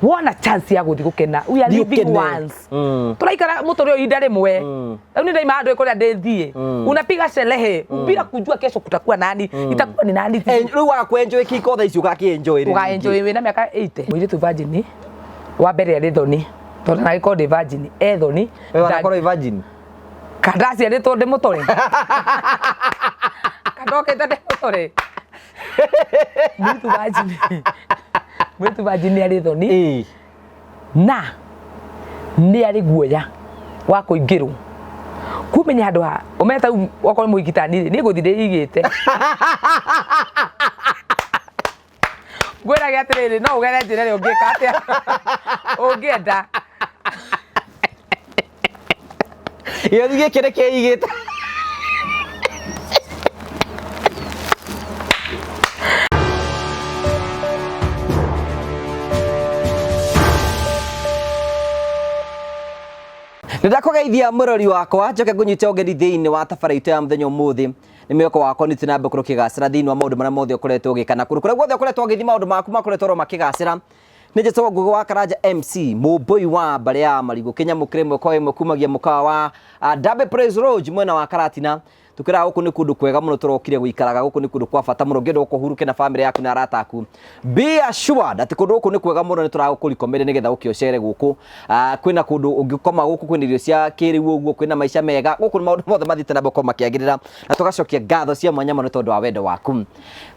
Wona chance ya guthi gukena, we are Thiĩ living ũkene. once. Turaikara muturire ihinda rimwe. Riu ni ndaima andu kuria ndithie, unapiga sherehe bila kujua kesho kutakuwa nani, itakuwa ni nani. Rĩu waga kwenjoy kiko thaa ici ũgakĩenjoy rĩ? Ugaenjoy wina miaka 80. Muiritu virgin wa mbere arĩ thoni, tondu nagĩkorwo ndĩ virgin e thoni. Wewe wanakorwo wĩ virgin. Kandaciarĩtwo ndĩ mũtore, kandokĩte ndĩ mũtore. Mũirĩtu virgin, mũirĩtu virgin nĩ arĩ thoni na nĩ arĩ guoya wa kũingĩrwo kumenya handũ ha ũmenye ta rĩu okorwo nĩ mũhiki niĩ ngũthiĩ ndĩigĩte ngwĩrage atĩrĩrĩ, no ũgere njĩra ĩrĩa ũngĩka atĩa ũngĩenda. Gĩothi gĩkĩ nĩ kĩigĩte. Nĩndakũgeithia mũrori wakwa, njoke ngũnyite ũgeni thĩinĩ wa tabara itũ ya mũthenya ũmũthĩ. Nĩ mwĩhoko wakwa nĩ na mbere ũkĩgacĩra thĩinĩ wa maũndũ marĩa mothe ũkoretwo ũgĩka na kũndũ kũrĩa guothe ũkoretwo ũgĩthiĩ, maũndũ maku makoretwo oro makĩgacĩra. Nĩ njĩtagwo Ngũgĩ wa Karanja MC mũmbũi wa mbarĩ ya Marigũ, kĩnyamũ kĩrĩmwe kwa ĩmwe kumagia mũkawa wa Derby Praise Lodge mwena wa Karatina. Tukĩraga gũkũ nĩ kũndũ kwega mũno tũrokire gũikaraga, gũkũ nĩ kũndũ kwa bata mũno ũngĩenda ũkũhurũke na famĩlĩ yaku na arata aku. Be assured atĩ kũndũ gũkũ nĩ kwega mũno, nĩ tũragũkũrikomere nĩgetha ũke ũcere gũkũ. Kwĩna kũndũ ũngĩkoma gũkũ, kwĩna irio cia kĩrĩu ũguo, kwĩna maica mega gũkũ, maũndũ mothe mathiĩte na mbere gũkorwo makĩagĩrĩra, na tũgacokia ngatho cia mwanya mũno tondũ wa wendo waku.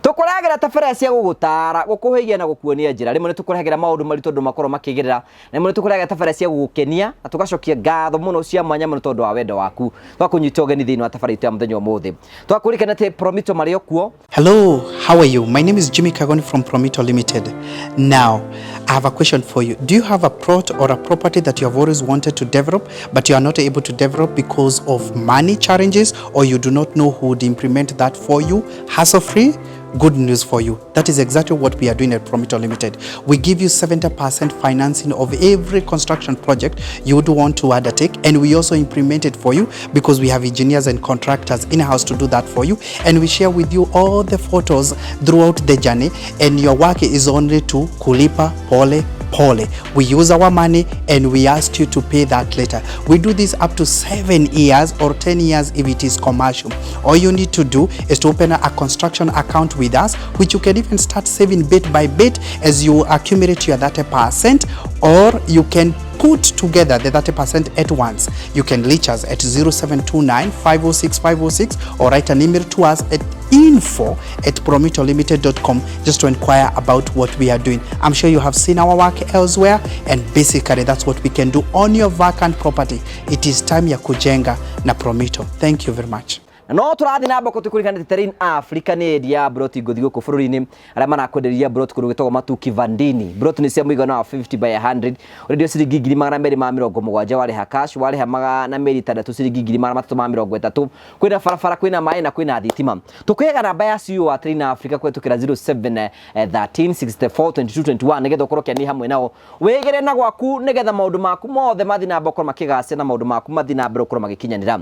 Tũkũrehagĩra tabarĩra cia gũgũtara, gũkũhĩgia na gũkuonia njĩra. Rĩmwe nĩ tũkũrehagĩra maũndũ maritũ andũ makorwo makĩgerera, na rĩmwe nĩ tũkũrehagĩra tabarĩra cia gũgũkenia, na tũgacokia ngatho mũno cia mwanya mũno tondũ wa wendo waku. Twakũnyita ũgeni thĩinĩ wa tabarĩra itũ ya mũthenya ũmũthĩ. Twakũririkana atĩ Promito marĩ o kuo. Hello, how are you? My name is Jimmy Kagoni from Promito Limited. Now, I have a question for you. Do you have a plot or a property that you have always wanted to develop, but you are not able to develop because of money challenges, or you do not know who would implement that for you hassle-free? Good news for you. That is exactly what we are doing at Promito Limited. We give you 70% financing of every construction project you would want to undertake, and we also implement it for you because we have engineers and contractors in-house to do that for you, and we share with you all the photos throughout the journey, and your work is only to kulipa pole pole. We use our money and we ask you to pay that later. We do this up to 7 years or 10 years if it is commercial. All you need to do is to open a construction account with us, which you can even start saving bit by bit as you accumulate your 30%, or you can put together the 30% at once. You can reach us at 0729 506 506 or write an email to us at info@promitolimited.com just to inquire about what we are doing. I'm sure you have seen our work elsewhere, and basically that's what we can do on your vacant property. It is time ya kujenga na Promito. Thank you very much. Na no tũrathiĩ na mbere tũkũririkana atĩ Terrain Africa nĩ endia ya broti ngũthi gũkũ bũrũri-inĩ, arĩa marakwenderia broti kũndũ gwĩtagwo Matuki Vandini. Broti nĩ cia mũigana wa 50 by 100, ũrendio ciringi 270,000 warĩha cash, warĩha 260 ciringi 330,000. Kwĩna barabara, kwĩna maĩ na kwĩna thitima. Tũkũheaga namba ya CEO wa Terrain Africa kũhetũkĩra 07 13 64 22 21 nĩgetha ũkorwo ũkĩania hamwe nao, wĩgĩre na gwaku nĩgetha maũndũ maku mothe mathiĩ na mbere gũkorwo makĩgacĩra na maũndũ maku mathiĩ na mbere gũkorwo magĩkinyanĩra.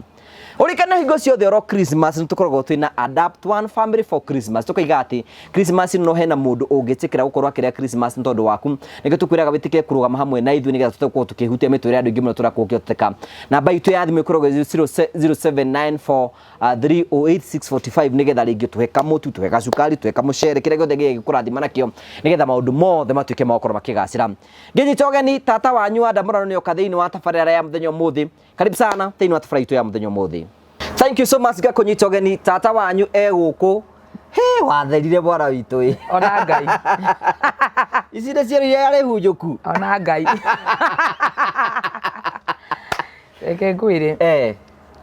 Ũrikana hingo ciothe oro Christmas nĩ tũkoragwo twĩna Adapt One Family for Christmas, tũkaiga atĩ Christmas no hena mũndũ ũngĩtĩkĩra gũkorwo akĩrĩa Christmas nĩ tondũ waku. Nĩkĩo tũkwĩraga wĩtĩkĩre kũrũgama hamwe na ithuĩ nĩgetha tũhote gũkorwo tũkĩhutia mĩtũrĩre ya andũ aingĩ mũno tũrakorwo ũkĩhoteka. Namba itũ ya thimũ ĩkoragwo 0794 308 645 nĩgetha rĩngĩ tũhe kamũtu, tũhe gacukari, tũhe kamũcere, kĩrĩa gĩothe gĩgũkũrathima nakĩo nĩgetha maũndũ mothe matuĩke ma gũkorwo makĩgacĩra. Ngĩnyita ũgeni tata wanyu wa Ndamũrano nĩoka thĩinĩ wa tabarĩra ya mũthenya ũmũthĩ. Karibu sana thĩinĩ wa tabarĩra itũ ya mũthenya ũmũthĩ. Thank you so much ngakũnyita ũgeni tata wanyu e gũkũ. He watherire mwana witũ ĩ. Ona Ngai. Ici nĩ ciero iria yarĩ hunjũku. Ona Ngai. Reke ngwĩre,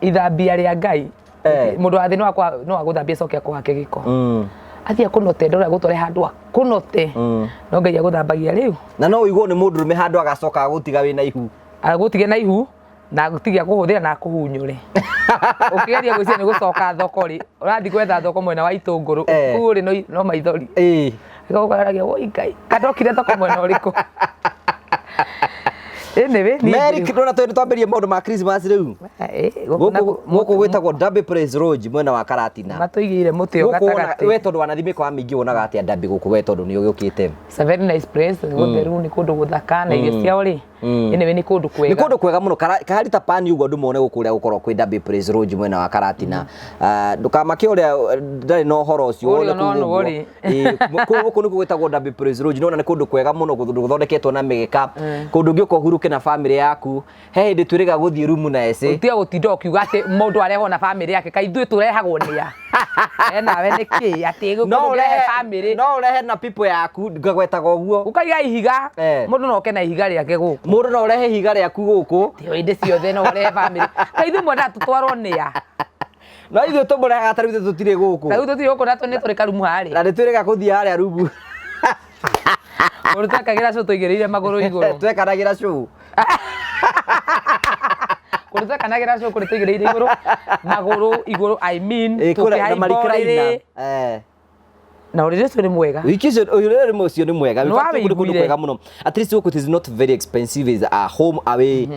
ithambia rĩa Ngai, mũndũ wa thĩ no agũthambie acoke akũhake gĩko, athiĩ akũnote, ndora gũtware handũ akũnote, no Ngai agũthambagia rĩu. Na no ũigwo nĩ mũndũrũme handũ agacoka agũtiga wĩna ihu. Agũtige na ihu na agũtige akũhũthĩra na akũhunyũre. Ũkĩgeria gwĩciria nĩ gũcoka thoko rĩ, ũrathiĩ gwetha thoko mwena wa itũngũrũ, kũu rĩ no maithori. Ũgakaragia, woi Ngai, kandokire thoko mwena ũrĩkũ? Anyway, niĩ Merry ngĩrĩ- ndona twĩ twambĩrie maũndũ ma Christmas rĩu. Gũkũ na- Gũkũ gwĩtagwo Derby Praise Lodge mwena wa Karatina. Matũigĩire mũtĩ o Gũkũ wona- gatagatĩ. we tondũ wanathi mĩkoa mĩingĩ wonaga atĩa Derby gũkũ we tondũ nĩ ũgĩũkĩte. It's a very nice place, gũtheru, nĩ kũndũ gũthaka na irio ciao rĩ. Anyway, nĩ kũndũ kwega. Nĩ kũndũ kwega mũno kahari ta pani ũguo andũ mone gũkũ ũrĩa gũkorwo kwĩ Derby Praise Lodge mwena wa Karatina. Ah, ndũkamake ũrĩa ndarĩ na ũhoro ũcio Ũrĩa wone kũu ũnonwo ũguo. rĩ. Ĩĩ, kũu gũkũ nĩkuo gwĩtagwo Derby Praise Lodge nĩwona nĩ kũndũ kwega mũno gũthondeketwo na mĩgeka kũndũ ũngĩũka ũhurũke na bamĩrĩ yaku. He hĩndĩ twĩrĩga gũthiĩ rumu na ece. Tiga gũtinda ũkiuga atĩ mũndũ arehwo na bamĩrĩ yake, kaĩ ithuĩ tũrehagwo nĩ a? Nawe nĩ kĩ atĩ No gũkũ ũrehe bamĩrĩ no ũrehe na people yaku ngagwetaga ũguo. Ũkaiga ihiga. Mũndũ no oke na ihiga rĩake gũkũ. Mũndũ no ũrehe ihiga rĩaku gũkũ. Ti hĩndĩ ciothe no ũrehe bamĩrĩ, kaĩ ithuĩ mwendaga tũtwarwo nĩ a? No ithuĩ tũmũrehaga ta rĩu ithuĩ tũtirĩ gũkũ. Ta rĩu tũtirĩ gũkũ na nĩ tũrĩ karumu harĩa. Na nĩ twĩrĩga gũthiĩ harĩa rumu. Kũndũ twekagĩra cũ tũigĩrĩire magũrũ igũrũ. Twekanagĩra cũ. Kũndũ twekanagĩra cũ kũrĩ tũigĩrĩire igũrũ magũrũ igũrũ, I mean, Ĩ, kũrĩa na tũkĩhaimba marikiraina. ũrĩrĩ. Na ũrĩrĩ ũcio nĩ mwega. Wiki ũcio ũrĩrĩ ũcio nĩ mwega. In Nĩ fact, gũkũ nĩ kũndũ wawĩiguire. kwega mũno. At least gũkũ it is not very expensive, is a home away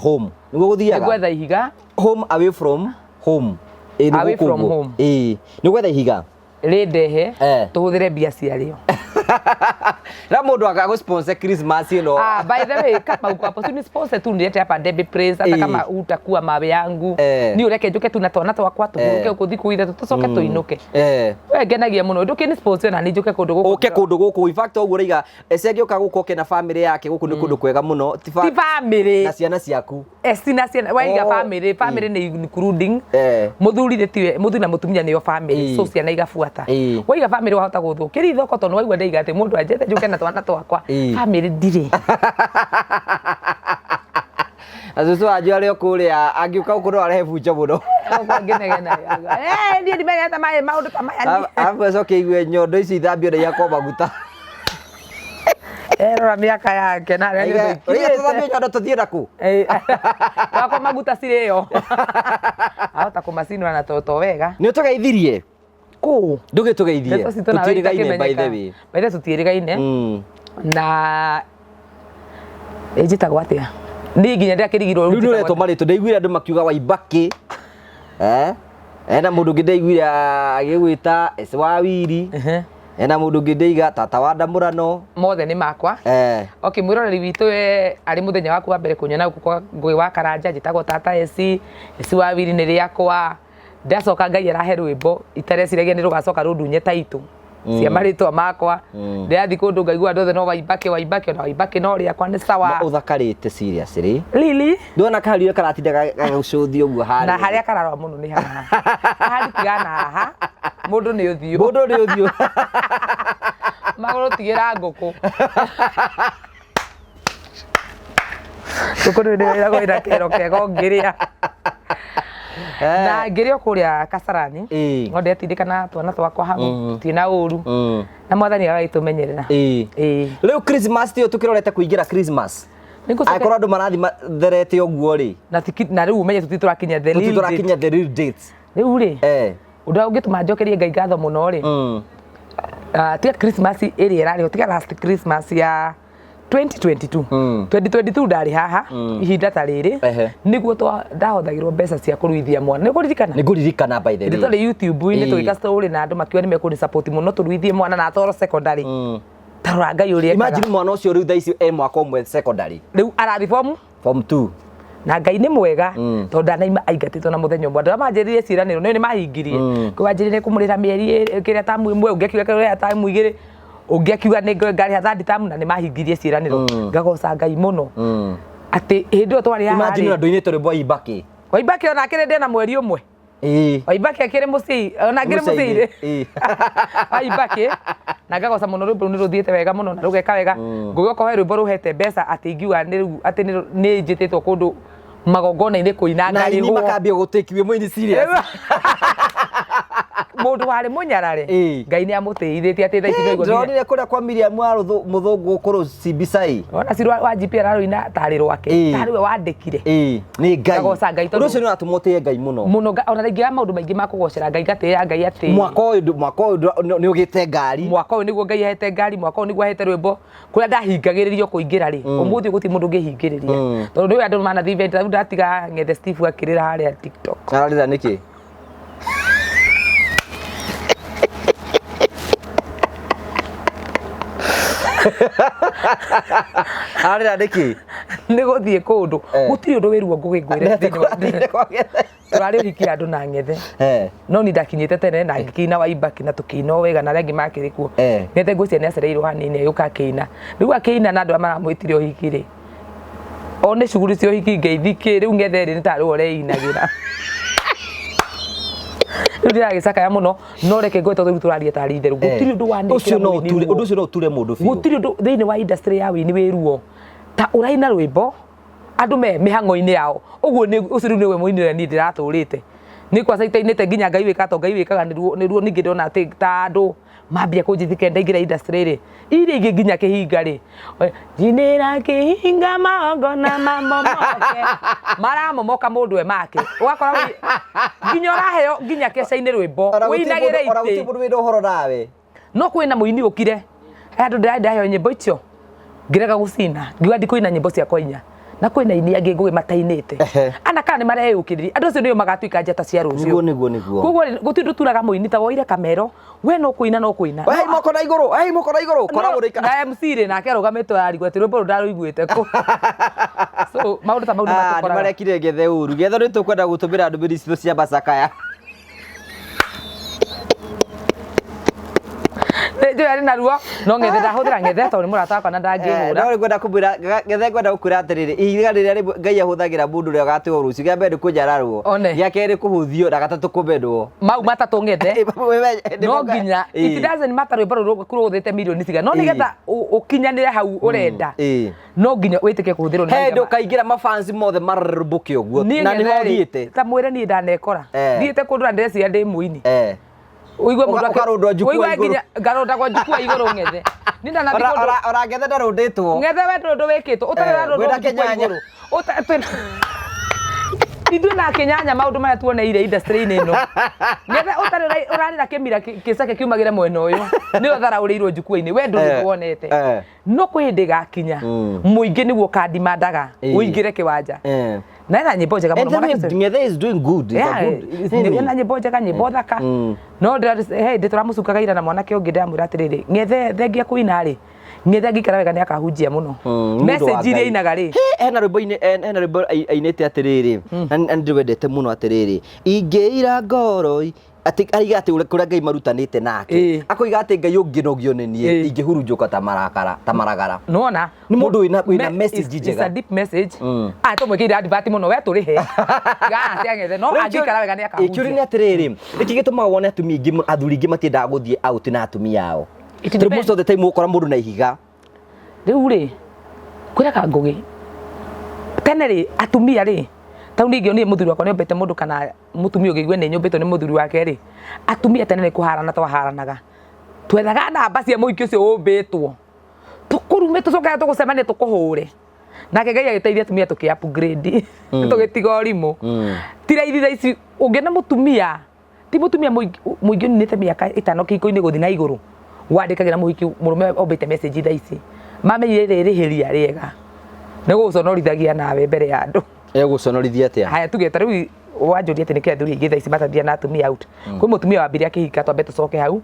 home. Nĩguo gũthiaga. Nĩ gwetha ihiga. Home away from home. Ĩ, nĩ Away gũkũ from ũguo. home. Ĩ, nĩ gwetha ihiga. Rĩndehe tũhũthĩre mbia ciarĩo. Na mũndũ agagũ sponsor Christmas ĩno. Ah, by the way, kama uko hapo, si ni sponsor tu nilete hapa Debbie Praise, hata kama utakuwa mawe yangu. Ni ureke njuke tu na twana twakwa tũhurũke gũkũ thikũ ithatũ tũcoke tũinũke. We ngenagia mũno ndũkĩ sponsor na nĩ njũke kũndũ gũkũ. Ũke kũndũ gũkũ. In fact ũguo ũraiga ece angĩũka gũkũ oke na family yake gũkũ nĩ kũndũ kwega mũno. Ti family. Na ciana ciaku. Cina ciana waiga family, family nĩ including mũthuri nĩ tiwe, mũthuri na mũtumia nĩo family, so ciana igabuata. Waiga family wahota gũthũkĩria ithoko tondũ waigua ndaiga atĩ mũndũ anjĩte njũke na twana twakwa. Family ndirĩ. Na cũcũ wanyu arĩ o kũrĩa angĩũka gũkũ no arehe bunjo mũno. Ũguo ngĩnegena. Niĩ ndimenyete maũndũ ta maya niĩ. Arabu acoke aigue nyondo ici ithambio na ihakwo maguta. Rora mĩaka yake na harĩa Oiga, nĩũthũkĩte. tũthambie nyondo tũthiĩ nakũ? Wakwa maguta cirĩo. Ahota kũmacinũra na toto wega. Nĩ ũtũgeithirie? Kũ? Ndũgĩtũgeithie. Ndeto citũ nawe Tũtiĩrĩgaine by the itakĩmenyeka. way. By the way tũtiĩrĩgaine. Na njĩtagwo atĩa? Niĩ nginya ndĩrakĩrigirwo Rĩu nĩ ũretwo marĩtwa ndaiguire andũ makiuga Waibaki. Ena mũndũ ũngĩ ndaiguire agĩgwĩta Ese wa Wiri. Ena mũndũ ũngĩ ndaiga tata wa Ndamũrano. Mothe nĩ makwa. Okay, mwĩroreri witũ we arĩ mũthenya waku wa mbere kũnyona gũkũ kwa Ngũgĩ wa Karanja, njĩtagwo tata Esi, Esi wa Wiri nĩ rĩakwa. Ndacoka Ngai arahe rwĩmbo itareciragia nĩ rũgacoka rũndunye taitũ cia marĩtwa makwa. Ndĩrathiĩ kũndũ ngaigua andũ othe no Waibaki, Waibaki, ona Waibaki no rĩakwa nĩ sawa. Ma ũthakarĩte seriously. Lili. Ndona kaharire karatinda gagũcũthia ũguo harĩa. Na harĩa kararora mũno nĩ haha. Ahari tigana haha. Mũndũ nĩ ũthiũ. Mũndũ nĩ ũthiũ. Magũrũ tigĩra ngũkũ. Ngũkũ nĩ ĩragwo ĩna kero kega ũngĩrĩa. Na ngĩrĩ o kũrĩa Kasarani, no ndetindĩka na twana twakwa hau, tũtirĩ na ũru. Na mwathani agagĩtũmenyerera. Rĩu Christmas tiyo tũkĩrorete kũingĩra Christmas. Angĩkorwo andũ marathiĩ matherete ũguo rĩ. Na na rĩu ũmenye tũtirĩ tũrakinya the real Tũtirĩ tũrakinya date. the real date. Rĩu rĩ, ũndũ ũrĩa ũngĩtũma njokerie Ngai ngatho mũno rĩ, tiga Christmas ĩrĩa ĩrarĩho, tiga last Christmas ya 2022. 2022 ndarĩ haha ihinda ta rĩrĩ nĩguo ndahothagĩrwo mbeca cia kũruithia mwana. Nĩ ũkũririkana? Nĩ ngũririkana by the way. Hĩndĩ twarĩ YouTube-inĩ tũgĩka story na andũ makiuga nĩ mekũni support mũno tũruithie mwana na atwarwo secondary. Ta rora Ngai ũrĩa ekaga. Imagine mwana ũcio rĩu thaa ici e mwaka ũmwe secondary. Rĩu arathi form? Form 2. Na Ngai nĩ mwega tondũ ndanaima aingatĩtwo na mũthenya ũmwe. Andũ arĩa manjĩrĩire ciĩranĩro nĩ mahingirie. Kwanjĩrĩire kũmũrĩra mĩeri kĩrĩa tamu ĩmwe, ũngĩ akiuga kĩrĩa tamu igĩrĩ, ũngĩ akiuga nĩ ngarĩha third term, na nĩ mahingirie ciĩranĩro. Ngagoca Ngai mũno. Atĩ hĩndĩ ĩyo twarĩ haha Imagine rĩ. andũ ainĩte rwĩmbo Waibaki. Waibaki ona akĩrĩ ndĩ na mweri ũmwe. Waibaki akĩrĩ mũciĩ, ona akĩrĩ mũciĩ. Waibaki na ngagoca mũno rwĩmbo rũu nĩ rũthiĩte wega mũno na rũgeka wega. Ngũgĩ okorwo he rwĩmbo rũhete mbeca atĩ ingiuga nĩ rĩu atĩ nĩ njĩtĩtwo kũndũ magongona-inĩ kũina Na aini ngarĩhwo. makambia gũtĩki wĩ mũini serious. Mũndũ warĩ mũnyarare, Ĩĩ. Ngai nĩ amũtĩithĩtie atĩ thaa ici no igua nginya- Ndĩronire kũrĩa kwa Miriam wa Mũthũngũ kũrũ Simbisai. Ona Ciro wa GP ararũina tarĩ rwake. Ĩĩ. Tarĩ we wandĩkire. Ĩĩ, nĩ Ngai. Ngagoca Ngai tondũ- Ũndũ ũcio nĩ ũratũma ũtĩe Ngai mũno. Mũno ona rĩngĩ ya maũndũ maingĩ ma kũgocera Ngai, ngatĩĩa Ngai atĩ Mwaka ũyũ nĩ ũgĩte ngari. Mwaka ũyũ nĩguo Ngai ahete ngari, mwaka ũyũ nĩguo ahete rwĩmbo kũrĩa ndahingagĩrĩrio kũingĩra rĩ, ũmũthĩ gũtirĩ mũndũ ũngĩhingĩrĩria, tondũ nĩ andũ manathiĩ event. Rĩu ndatiga Ng'ethe Steve akĩrĩra harĩa TikTok. Ararĩra nĩkĩ? Ararĩra nĩkĩ? Nĩ gũthiĩ kũndũ. Gũtirĩ ũndũ wĩ ruo ngũgĩ ngwĩre thĩinĩ wa- Athire kwa Ng'ethe. Tũrarĩ ũhiki andũ na Ng'ethe. No ni ndakinyĩte tene na ngĩkĩina Waibaki na tũkĩina o wega na arĩa angĩ makĩrĩ kuo. Ng'ethe ngwĩciria nĩ acereirwo hanini agĩũka akĩina. Rĩu akĩina na andũ arĩa maramwĩtire ũhiki rĩ, o nĩ cuguri cia ũhiki, ngeithi kĩ, rĩu Ng'ethe rĩ nĩ tarĩ we ũreinagĩra. Rĩu ndĩragĩcakaya mũno, no reke ngwĩre tondũ rĩu tũraria tarĩ itherũ, gũtirĩ ũndũ wanekĩra Ũcio no mũini ũture ruo. Ũndũ ũcio no ũture mũndũ biũ. Gũtirĩ ũndũ thĩinĩ wa industry ya wĩini wĩ ruo ta ũraina rwĩmbo andũ me mĩhang'o-inĩ yao ũguo. Nĩ ũcio rĩu nĩwe mũini ũrĩa niĩ ndĩratũrĩte nĩ kwaca itainĩte nginya Ngai wĩkaga to Ngai wĩkaga. Nĩruo ningĩ ndona atĩ ta andũ mambia kũnjĩtĩkĩra ndaingĩra industry rĩ, iria ingĩ nginya kĩhinga rĩ, njinĩra kĩhinga magongona mamomoke, maramomoka mũndũ we make ũgakora nginya ũraheo nginya keca-inĩ rwĩmbo Ona gũtirĩ wĩinagĩre mũndũ- ona gũtirĩ itĩ mũndũ wĩna ũhoro nawe. No kwĩna mũini ũkire andũ ndĩraheo nyĩmbo icio ngĩrega gũcina, ngiuga ndikũina nyĩmbo ciakwa inya, na kwĩna aini angĩ ngũgĩ matainĩte. Ana kana nĩ mareyũkĩrĩria, andũ acio nĩo magatuĩka njata cia rũciũ. Nĩguo, nĩguo, nĩguo. Koguo rĩ, gũtirĩ ũndũ turaga mũini ta woire kamero we no kũina no kũina. Wee moko na igũrũ, wee moko na igũrũ, koragwo ũrĩ Na MC rĩ, nake arũgamĩte ararigwo atĩ rwĩmbo rũu ndarũiguĩte kũ. So maũndũ ta mau nĩ Ah, nĩ matũkoraga. marekire Ngethe ũru. Ngethe nĩ tũkwenda gũtũmĩra ndũmĩrĩri citũ cia macakaya. Nĩ njũĩ arĩ na ruo, no Ng'ethe ndahũthĩra Ng'ethe tondũ nĩ mũrata wakwa na ndangĩhũra. No ngwenda kũmwĩra Ngethe, ngwenda gũkwĩra atĩrĩrĩ, ihiga rĩrĩa rĩmwe Ngai ahũthagĩra mũndũ ũrĩa ũgatũo rũciũ, kĩa mbere nĩ kũnyararwo, One. gĩa kerĩ kũhũthio, na gatatũ kũmenwo. Mau matatũ Ng'ethe no nginya, it doesn't matter rwĩmbo rũrũ rũgũthĩte mirioni cigana, no nĩgetha ũkinyanĩre hau ũrenda, no nginya wĩtĩkie kũhũthĩrwo nĩ He mahinda ndå kaingĩra mafansi mothe mararũmbũke ũguo Niĩ na nĩho Ng'ethe rĩ, thiĩte. ta mwĩre niĩ ndanekora thiĩte kũndũ na ndĩreciria ndĩ mũini. Ũigue mũndũ Ũkarũndwo jukwaa ũigue igũrũ. nginya ngarũndagwo jukwaa igũrũ Ng'ethe niĩ ndanathiĩ kũndũ Ona Ngethe ndarũndĩtwo. Ng'ethe we ndũrĩ ũndũ wĩkĩtwo ũtarĩ ũrarũndwo Ngwĩra jukwaa kĩnyanya. igũrũ. Ithuĩ na kĩnyanya maũndũ marĩa tuoneire industry-inĩ ĩno, Ng'ethe ũtarĩ ũrarĩra kĩmira kĩceke kiumagĩre mwena ũyũ nĩwe ũtharaũrĩirwo jukwaa-inĩ, we ndũrĩ ũndũ wonete. No kwĩ hĩndĩ ĩgakinya mũingĩ nĩguo ũkandimandaga ũingĩre kĩwanja. Na ena nyĩmbo njega mũno And mwanake then ũcio. Ngethe is doing good. He's a Yeah, good- nini? ena nyĩmbo njega, nyĩmbo thaka. No he hĩndĩ tũramũcukaga ira na mwanake ũngĩ, ndĩramwĩra atĩrĩrĩ, Ng'ethe thengia kũina rĩ, Ng'ethe angĩikara wega nĩ akahunjia mũno. Nĩ ũndũ wa Message iria Ngai. ainaga rĩ. He, hena rwĩmbo-inĩ hena rwĩmbo ainĩte atĩrĩrĩ, na nĩ ndĩrwendete mũno atĩrĩrĩ, ingĩira ngoro atĩ aiga atĩ kũrĩa Ngai marutanĩte nake, akoiga atĩ Ngai ũngĩnogio nĩ niĩ, ingĩhurunjũka ta marakara ta maragara. Nona Nĩ mũndũ wĩna message it's njega. a deep message. Ah, tũmwĩkĩire advert mũno, we tũrĩhe gaa cia Ng'ethe, no Rĩu angĩikara wega nĩ kĩũria nĩ akahunjia. atĩrĩrĩ, nĩkĩ gĩtũmaga wone atumia aingĩ athuri aingĩ matiendaga gũthiĩ out na atumia ao? It Tondũ depends. most of the time ũgũkora mũndũ na ihiga. Rĩu rĩ, kwĩra Ngũgĩ, tene rĩ, atumia rĩ, tau ningĩ niĩ mũthuri wakwa nĩombĩte mũndũ kana mũtumia ũngĩigua nĩ nyũmbĩtwo nĩ mũthuri wake rĩ, atumia tene nĩ kũharana twaharanaga, twethaga namba cia mũhiki ũcio ũmbĩtwo tũkũrume, tũcoke tũgũcemania tũkũhũre. Nake Ngai agĩteithia atumia tũkĩ upgrade, tũgĩtiga ũrimũ. Ti raithi thaa ici ũngĩona mũtumia, ti mũtumia mũingĩ ũninĩte mĩaka 5 kĩhiko-inĩ gũthiĩ na igũrũ wandĩkagĩra mũhiki mũrũme ombĩte message. Thaa ici mamenyire rĩrĩhĩria rĩega nĩ gũgũconorithagia nawe mbere ya andũ. Egũconorithia atĩa? Haya, tuge ta rĩu wanjũria atĩ nĩkĩ athuri aingĩ thaa ici matathiaga na atumia out. Kwĩ mũtumia wambire akĩhika, twambe tũcoke hau,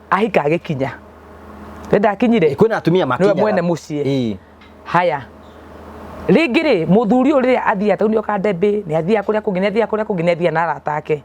ahika agĩkinya nĩ ndakinyire. Kwĩna atumia Nĩwe makinyaga. mwene mũciĩ. Haya, rĩngĩ rĩ, mũthuri ũyũ rĩrĩa athiaga tau nĩoka ndembe, nĩ athiaga kũrĩa kũngĩ, nĩ athiaga kũrĩa kũngĩ, nĩ athiaga na arata ake.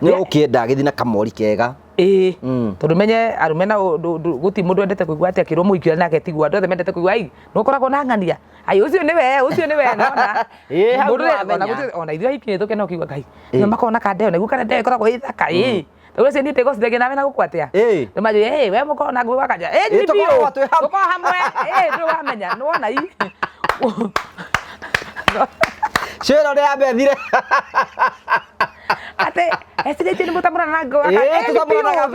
Nĩ ũkĩenda agĩthiĩ na kamori kega. Ĩĩ. Tondũ menye arũme na gũtirĩ mũndũ wendete kũigua atĩ akĩrwo mũhiki ũrĩa nake tiguo. Andũ othe mendete kũigua ai nĩ ũkoragwo na ng'ania, ai ũcio nĩwe, ũcio nĩwe nona. Ĩĩ, hau Mũndũ nĩwamenya. ona ona ithuĩ ahiki nĩ tũkena ũkiuga Ngai nĩ makoragwo na kandeo, naiguo kandeo ĩkoragwo ĩ thaka. Ĩĩ, tondũ ũcio niĩ ndĩgocithagia nawe na gũkũ atĩa. Nĩ manjũria ĩ we mũkoragwo na ngũĩ wakanja ĩ Ĩĩ, ni biũ tũkoragwo twĩ hamwe. Tũkoragwo hamwe. Ĩ ndũrĩ wamenya nĩ wona i Cĩro nĩ yambethire. Atĩ ecirĩtie nĩ mũtamũrana na Tũtamũranaga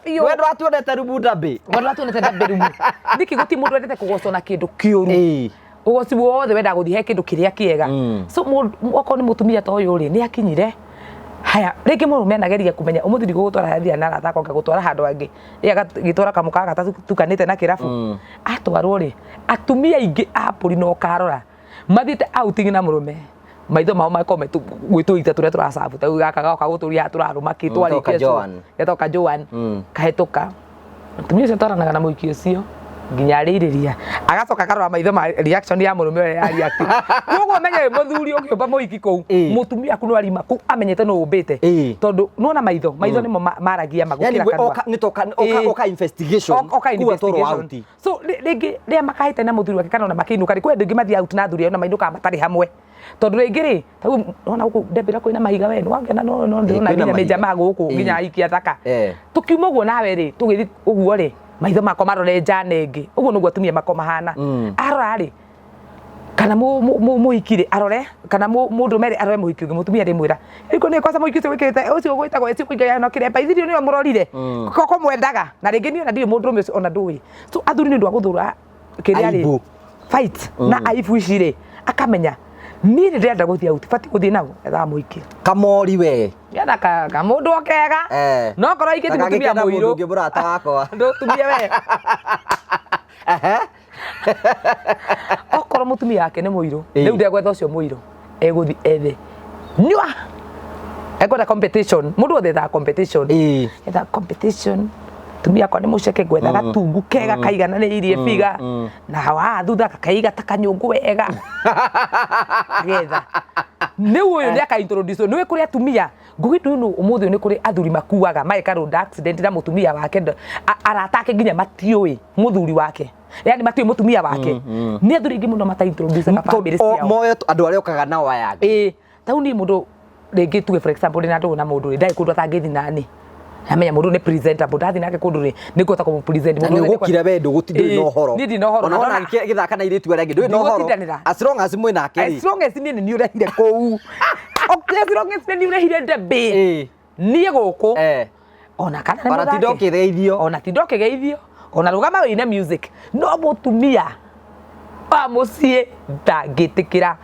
biũ. We ndwatuonete rumu ndambĩ. We ndwatuonete ndambĩ rumu. Nĩkĩ gũtirĩ mũndũ wendete kũgocwo na kĩndũ kĩũru? Ũgoci wothe wendaga gũthiĩ he kĩndũ kĩrĩa kĩega. So okorwo nĩ mũtumia ta ũyũ rĩ, nĩ akinyire haya rĩngĩ mũrũme anageria kũmenya ũmũthĩ ndigũgũtwara harĩa na arata akwa ngagũtwara handũ hangĩ, ĩ agagĩtwara kamũkawa gatatukanĩte na kĩrabu. Atwarwo rĩ, atumia aingĩ a mbũri na ũkarora mathiĩte outing na mũrũme maitho mao makorwo me gwĩtũita tũrĩa tũracabu ta rĩu gaka goka gũtũria haha tũrarũma kĩ twarĩkia Toka Joan. getoka Joan kahĩtũka. Mũtumia ũcio atwaranaga na mũhiki ũcio nginya arĩirĩria agacoka akarora maitho ma reaction ya mũrũme ũrĩa ya react. Koguo menye wĩ mũthuri ũkĩũmba mũhiki kũu mũtumia aku no arima kũu amenyete nũ ũmbĩte tondũ nĩwona maitho maitho nĩmo maragia ma Yani gũkĩra we kanua. oka nĩ toka oka oka investigation. Oka Kuga toro investigation. out. So rĩngĩ rĩrĩa makahĩtania na mũthuri wake kana ona makĩinũka rĩ, kwĩ andũ aingĩ mathiaga out na athuri ao na mainũkaga matarĩ hamwe. Tondũ rĩngĩ rĩ, ta rĩu nĩwona gũkũ Ndembĩra kwĩna mahiga we, nĩwakĩona no ndĩrona Kwĩna nginya mahiga. mĩnjamaa gũkũ, nginya ahiki athaka. Tũkiuma ũguo nawe rĩ, tũgĩthiĩ ũguo rĩ, maitho makwa marore njana ĩngĩ. Ũguo nĩguo atumia makwa mahana. Arora rĩ, kana mũhiki rĩ, arore, kana mũndũrũme rĩ, arore mũhiki ũngĩ, mũtumia rĩmwĩra, rĩu nĩ kwanza mũhiki ũcio wĩkĩrĩte, ũcio ũgwĩtagwo ũcio ũkũingĩra na kĩremba, ithe nĩwe mũrorire, koko mwendaga, na rĩngĩ niĩ ona ndirĩ mũndũrũme ũcio ona ndũĩ. So athuri nĩ ũndũ wa gũthũra kĩrĩa rĩ, Aibu. fight na aibu ici rĩ, akamenya niĩ nĩ ndĩrenda gũthiĩ out, batiĩ gũthiĩ nao, ethaga mũhiki. Kamori we. Getha ka mũndũ o kega. No korwo aikĩtie mũtumia Ndagagĩkena mũndũ mũirũ. ũngĩ mũrata wakwa. Ndũtumie we. Okorwo mũtumia wake nĩ mũirũ, rĩu ndegwetha ũcio mũirũ, egũthiĩ ethe nyua. Ekwenda competition, mũndũ wothe ethaga competition. Ethaga competition. Tumia akwa nĩ mũceke ngwetha gatungu kega kaigananĩirie biga na haha thutha gakaiga ta kanyũngũ wega. Agetha. Rĩu ũyũ nĩ aka introduce nĩũĩ kũrĩ atumia Ngugi ndũ ũmũthĩ ũyũ nĩ kũrĩ athuri makuaga mageka road accident na mũtumia wake arata ake nginya matiũĩ mũthuri wake, yani matiũĩ mũtumia wake. Nĩ athuri aingĩ mũno mata introduce ga family ciao. Moyo andũ arĩa okaga nao aya angĩ. Ĩĩ, ta rĩu niĩ mũndũ rĩngĩ tuge for example ndĩna ndũgũ na mũndũ rĩ, ndarĩ kũndũ atangĩthiĩ nani. Namenya mũndũ nĩ presentable, ndathiĩ nake kũndũ rĩ, nĩ ngũhota kũmũ present. Na Mũndũ nĩ wothe ũgũkira we ndũgũtinda ndũrĩ na ũhoro. Niĩ ndirĩ na ũhoro. Ona wona agĩthaka na airĩtu arĩa angĩ ndũrĩ na ũhoro. Ndigũtindanĩra. As long as mwĩ nake rĩ. As long as niĩ nĩ niĩ ũrehire kũu. Okay, as long as nĩ niĩ ũrehire Debbie. Niĩ gũkũ. Ona kana nĩ Ona tinda mũthake. ũkĩgeithio. Ona tinda ũkĩgeithio. Ona rũgama wĩine music. No mũtumia wa mũciĩ ndangĩtĩkĩra